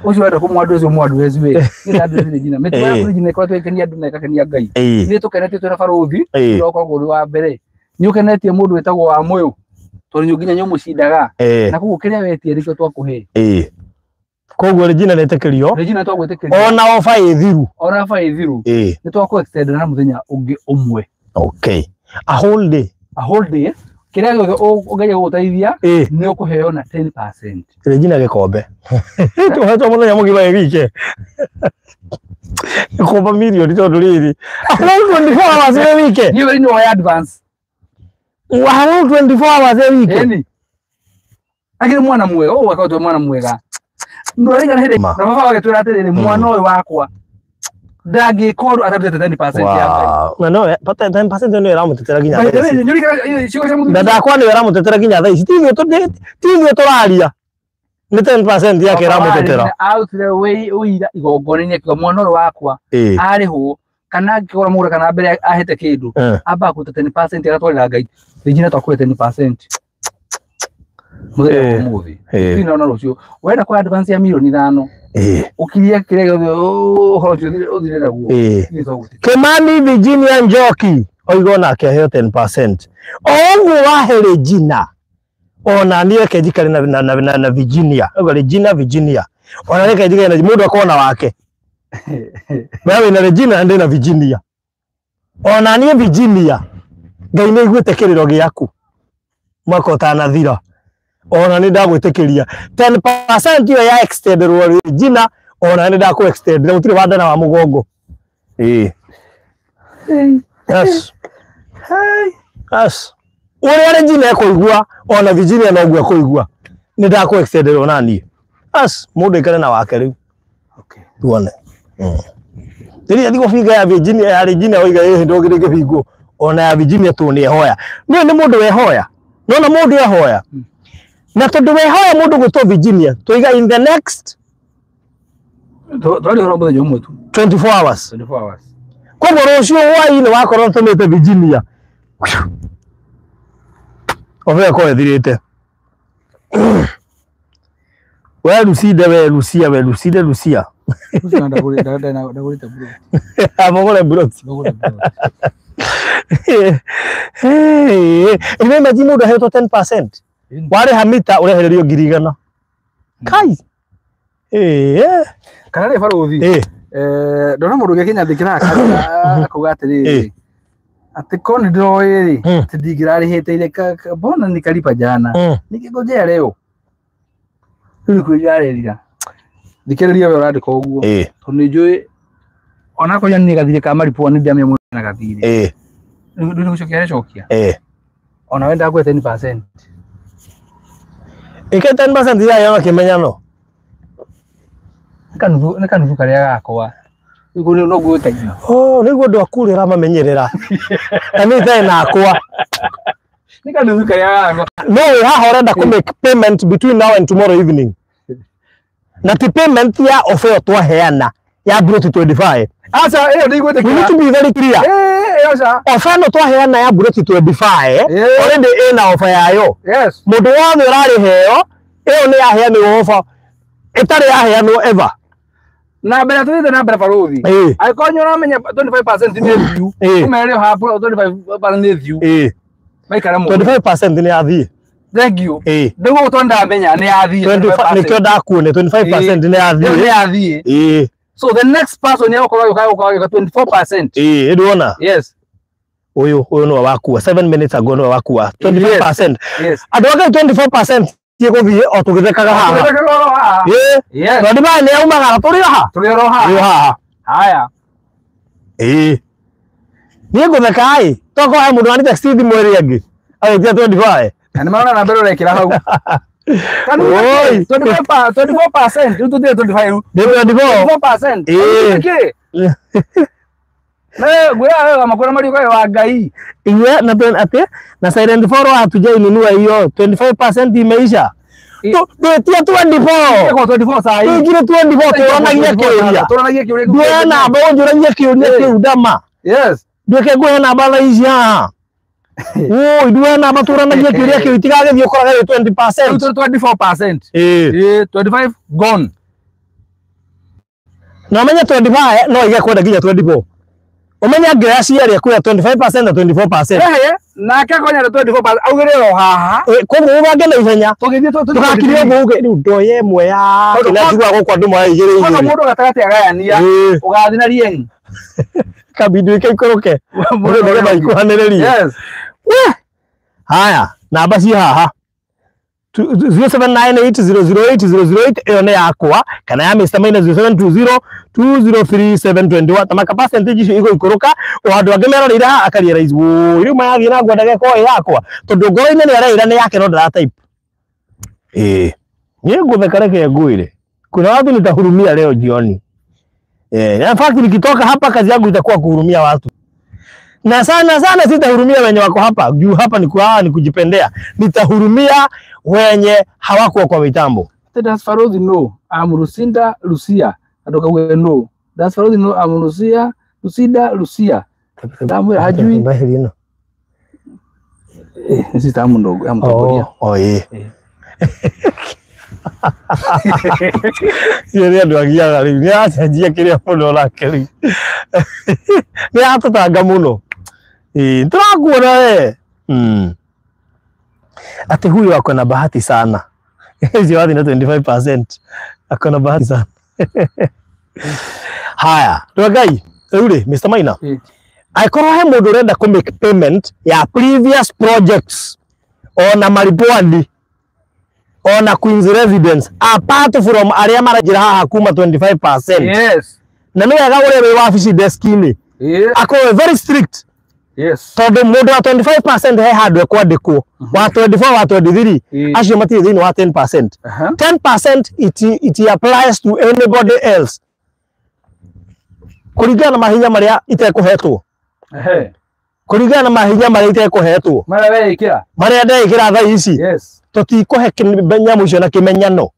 Ũcio wenda kũmũ address ũmũ address we. Nĩ address Regina. Mĩtugo yaku Regina ĩkoretwo ĩgĩkenia andũ na ĩgakenia Ngai. Nĩ tũkenetie twĩna barũthi, ũrĩa ũkoragwo ũrĩ wa mbere. Nĩ ũkenetie mũndũ wĩtagwo wa Mũyũ. Tondũ nginya nĩ ũmũcindaga. Na koguo kĩrĩa wetie nĩkĩo twakũhe. Koguo Regina nĩetĩkĩrio. Regina twagwĩtĩkĩria. Ona oba ĩthiru. Ona oba ĩthiru. Nĩ twakũ extend na mũthenya ũngĩ ũmwe. Okay. A whole day. A whole day. Kĩrĩa gĩothe ũngeria gũgũteithia nĩ ũkũheo na 10%. Regina gĩkombe. Tũhetwo mũthenya mũgima ĩ wike. Gĩkomba mirioni tondũ rĩrĩ. A whole 24 hours ĩ wike. Niĩ wĩ no advance. A whole 24 hours ĩ wike. Ĩni. Akĩrĩ mwana mwega, ũũ akoretwo mwana mwega. Ndũrarigana hĩndĩ na baba agĩtwĩra atĩrĩrĩ mwana ũyũ wakwa ndangĩka ũndũ atarutĩte 10% ya Ngai. Na no, but 10% nĩyo ĩramũtetera nginya thaa ici. Ndakwa nĩyo ĩramũtetera nginya thaa ici. Ti ithuĩ tũraria. Nĩ 10% yake ĩramũtetera. Arutire ũira igongona-inĩ akiuga mwana ũyũ wakwa arĩhwo kana angĩkora mũgũnda kana mbere ahete kĩndũ ambaga kũruta 10% agatwarĩra Ngai. Regina twakũhe 10%. Mũthenya wa ũmũthĩ. Thĩinĩ na rũciũ wenda kwa advance ya milioni 5. Ũkirie kĩrĩa gĩothe ũhoro ũcio ũthire naguo. Kimani Virginia Njoki oiga onake aheo 10%. O ũguo wahe Regina ona niĩ reke njikare na Virginia. Oiga Regina Virginia. Ona reke njikare na mũndũ akorwo na wake. We wĩna Regina ndĩ na Virginia. Ona niĩ Virginia Ngai nĩ aiguĩte kĩrĩro gĩaku mwaka ũtanathira. Ona nĩ ndagwĩtĩkĩria 10% ĩyo ya extend rwo Regina ona nĩ ndakũ extend gũtirĩ wandana wa mũgongo. Yes. Yes. Ũrĩa Regina ekũigua ona Virginia noguo ekũigua nĩ ndakũ extend ona niĩ. Yes, mũndũ aikare na wake rĩu. Okay. Tuone. Rĩrĩa thiĩ gũbinga ya Virginia ya Regina oiga ĩhĩ ndũngĩrĩ kĩbingo ona ya Virginia tu nĩ ehoya. Nĩ nĩ mũndũ wehoya. Nona mũndũ ehoya. Na tondũ wehoya mũndũ gwĩtwo Virginia tũiga in the next Twarĩ ũhoro mũthenya ũmwe tu. 24 hours. 24 hours. Koguo rũciũ hwaĩ-inĩ wakorwo tũmĩte Virginia. Oba ĩkorwo ĩthirĩte. We Lucide, we Lucia, we Lucide, Lucia. Ndagũrĩte buroti. Amũgũre buroti. Ndagũrĩte buroti. Ĩno imagine mũndũ ahetwo 10%. Warĩha mita ũrehererio 100,000. Kai. Kana rĩ barũthi. Ndona mũndũ ũngĩ akĩnyandĩkĩra akauga atĩrĩrĩ atĩ korwo nĩ ndĩroĩ rĩ atĩ ndingĩrarĩhĩte ile mbona nikalipa jana ningĩngojea leo. Rĩu nĩkwĩrira arerira. Thikĩrĩria we ũrandĩka ũguo tondũ nĩ njũĩ onakorwo nĩ gathirĩ ka maripũ nĩ ndĩramenya mũndũ ena gathirĩ. Rĩu nĩ gũcokia arecokia. Ona we ndakũhe 10%. Ĩke 10% ya yona kĩmenyano. Nĩ kanuthu karĩa gakwa. Nĩguo no ngũgũteithia. Oh, nĩguo andũ aku ũrĩa ũramamenyerera. Na niĩ itarĩ nakwa. Nĩ kanuthu karĩa No wĩ haha ũrenda kũ make payment between now and tomorrow evening. Na ti payment ya offer ĩyo twaheana ya Broti 25. Aca ĩyo We need ndĩgwĩtĩkĩra. to be very clear. Ĩĩ aca. Offer ĩno twaheana ya Broti 25 already ĩna offer yayo. Yes. Mũndũ wothe ũrarĩheo ĩyo nĩ yaheanirwo offer ĩtarĩ yaheanwo ever. Na mbere tuthiĩte na mbere baruthi. Angĩkorwo nĩ ũramenya 25% nĩ thiu. Ũmere o haha 25% nĩ thiu. Maikara mũno. 25% nĩ yathiĩ. Thank you. Nĩguo gũtwa ndamenya nĩ yathiĩ. 25 nĩkĩo ndakuonia 25% nĩ yathiĩ. Nĩ yathiĩ. So the next person nĩ egũkorwo agĩũka agĩũka 24%. Ndĩwona. Yes. Ũyũ nĩwe wakua 7 minutes ago nĩwe wakua 25%. Yes. Andũ angĩ 24% ĩgũthiĩ o tũgĩthekaga haha. Tũgĩthekaga haha. Yes. Tondũ maya nĩ yaumagara tũrĩ haha. Tũrĩ oro haha. Tũrĩ haha. Haya. Niĩ ngũtheka ĩ tokorwo he mũndũ wani text thimũ ĩrĩa ĩngĩ agĩtia 25. Na nĩ marona namba ĩrĩa ũrekĩra hau. Oi. 24% rĩu tũthiĩ 25 Nĩ 24. 24%. Nĩkĩ? Ngwĩra wega makũra mariũka wa Ngai. Iwe na atĩ na silent follow hatujainunua hiyo 25% imeisha. Twĩtie 24. Ĩko 24 saa hii. Tũingire 24 tũranagia kĩũria. Tũranagia kĩũria. Nduoya namba ũnjũragie kĩũria kĩu ndama. Yes. Nduĩke nguhe namba thaa ici haha. Oi, nduoya namba tũranagie kĩũria kĩu itigagĩthiĩ ũkorage wĩ 20%. 24%. Ĩĩ, 25 gone. Na ũmenye 25 no ige kwenda nginya 24. Ũmenye angĩoya cierĩ ekuoya 25% na 24%. Ehe, nake akonya 24% augĩre o haha. Koguo ũbange na ihenya. Tũgĩthiĩ Tũgakirie ũguo uge rĩu ndoye ĩmwe ya kĩrĩa njiguaga gũkũ andũ moya igĩrĩ Koguo igĩrĩ. mũndũ gatagatĩ agayania ũgathiĩ na rieng. Kabidi ĩke ikũrũke. Mũndũ nĩgetha ikuhanĩrĩrie. Yes. Haya, namba ci haha. 0798008008 ĩyo nĩ yakwa kana ya Mr. Maina 0720203721 tamaka percentage icio igũikũrũka o andũ angĩ meroreire haha akarealize woi rĩu mayathiĩ na ngwendaga ĩkorwo ĩ yakwa tondũ ngoro-inĩ nĩ areira nĩ yake no ndara type. Niĩ ngũtheka reke ngwĩre kuna watu nitahurumia leo jioni. In fact nikitoka hapa kazi yangu itakuwa kuhurumia watu. Na sana sana sitahurumia wenye wako hapa. Juu hapa ni kwa ni kujipendea. Nitahurumia wenye hawakuwa kwa mitambo. Does Farozi know I'm Lucinda Lucia? Adoka we no. Does Farozi know I'm Lucia Lucinda Lucia? Ndamwira hajui. Sister mundo amutongoria. Oh, eh. Nĩ andũ agiaga rĩu nĩ acenjia kĩrĩa mũno nake rĩu. Nĩ atũtanga mũno. Tũrakuona we. Ati huyu ako na bahati sana. Hizi wathi na 25%. Ako na bahati sana. Haya, Ngai, rĩu rĩ Mr. Maina. Angĩkorwo he mũndũ ũrenda kũ make payment ya previous projects ona Maripwani ona Queen's Residence apart from arĩa maranjĩra haha kuma 25%. Yes. Na nĩ wega ũrĩa wĩ wabici desk-inĩ akorwo very strict. Yes. Tondũ mũndũ wa 25% he handũ ekwandĩkwo wa 24 wa 23 acio matirĩ thĩinĩ wa 10%. 10% it applies to anybody else kũringana na mahinya marĩa itekũhetwo. Kũringana na mahinya marĩa itekũhetwo. Marĩa weĩkĩra. Marĩa ndeĩkĩra thaa ici. Yes. Tũtikũhe nyamũ icio na kĩmenyano.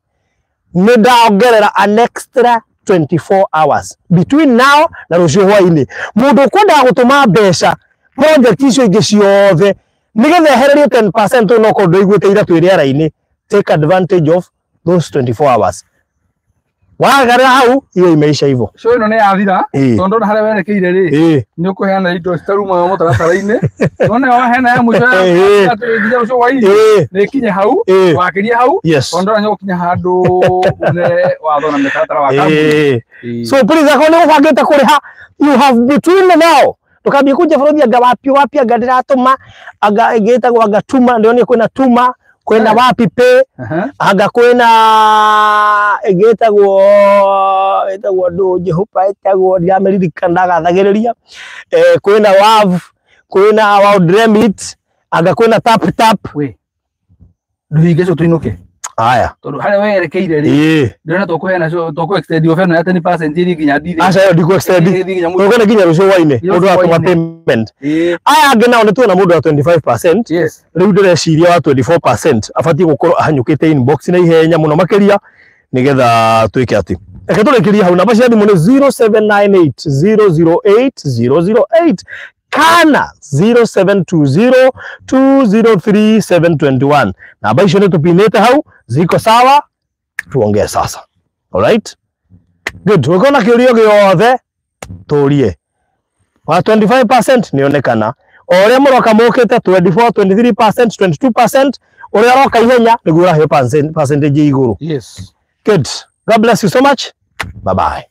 Nĩ ndaongerera an extra 24 hours between now na rũciũ hwainĩ. Mũndũ ũkwendaga gũtũma mbeca project icio ingĩ ciothe nĩgetha ehererio 10% onokorwo ndũiguĩte ira twĩ rĩera-inĩ, take advantage of those 24 hours. Wagarĩra hau hiyo imeisha hivyo. Show ĩno nĩ yathira tondũ ndona harĩa werekeire rĩ nĩ ũkũheana indo citaruma mũtaratara-inĩ. Nona waheana ya mũico ya nginya rũciũ hwainĩ nĩ ĩkinye hau wakĩria hau tondũ ndona nĩ ũgũkinya handũ une watho na mĩtaratara wa kambuni. So please akorwo nĩ ũbangĩte kũrĩha you have between now ndũkambie kũnjia bũrũri anga wapi wapi anga ndĩratũma anga ĩngĩ ĩtagwo anga tuma ndĩronire kwĩna tuma kwĩna wapi pay anga kwĩna ĩngĩ ĩtagwo ndũ Jehova ĩtagwo ndiramĩririkana ndagathagĩrĩria kwĩna wav kwĩna World Remit anga kwĩna tap tap. We ndũhinge icio tũinũke. Aya. Tondũ harĩa werekeire rĩ, ndĩrona tũkũheana tũkũ extend offer ĩno ya 10% ĩthiĩ nginya ndithĩ. Aca ĩyo ndikũ extend. Ĩthiĩ nginya mũico. Tũkene nginya rũciũ hwainĩ Nginya mũndũ rũciũ atũma hwainĩ. payment. Ĩĩ. Aya angĩ nao nĩ tuona mũndũ wa 25%. Rĩu ndĩreciria wa 24% abatiĩ gũkorwo ahanyũkĩte inbox na ihenya mũno makĩria nĩgetha twĩke atĩ. Reke tũrĩkĩrie hau. Namba cia thimũ nĩ 0798 008 008 kana 0720 203 721. Namba icio nĩ tũpinĩte hau, ziko sawa, tuongee sasa. Alright? Good. Ũngĩkorwo na kĩũria gĩothe tũrie. Wa 25% nĩonekana. O ũrĩa mũroka mũkĩte 24, 23%, 22%, ũrĩa ũroka ihenya nĩguo ũraheo percentage igũrũ. Good. God bless you so much. Bye bye.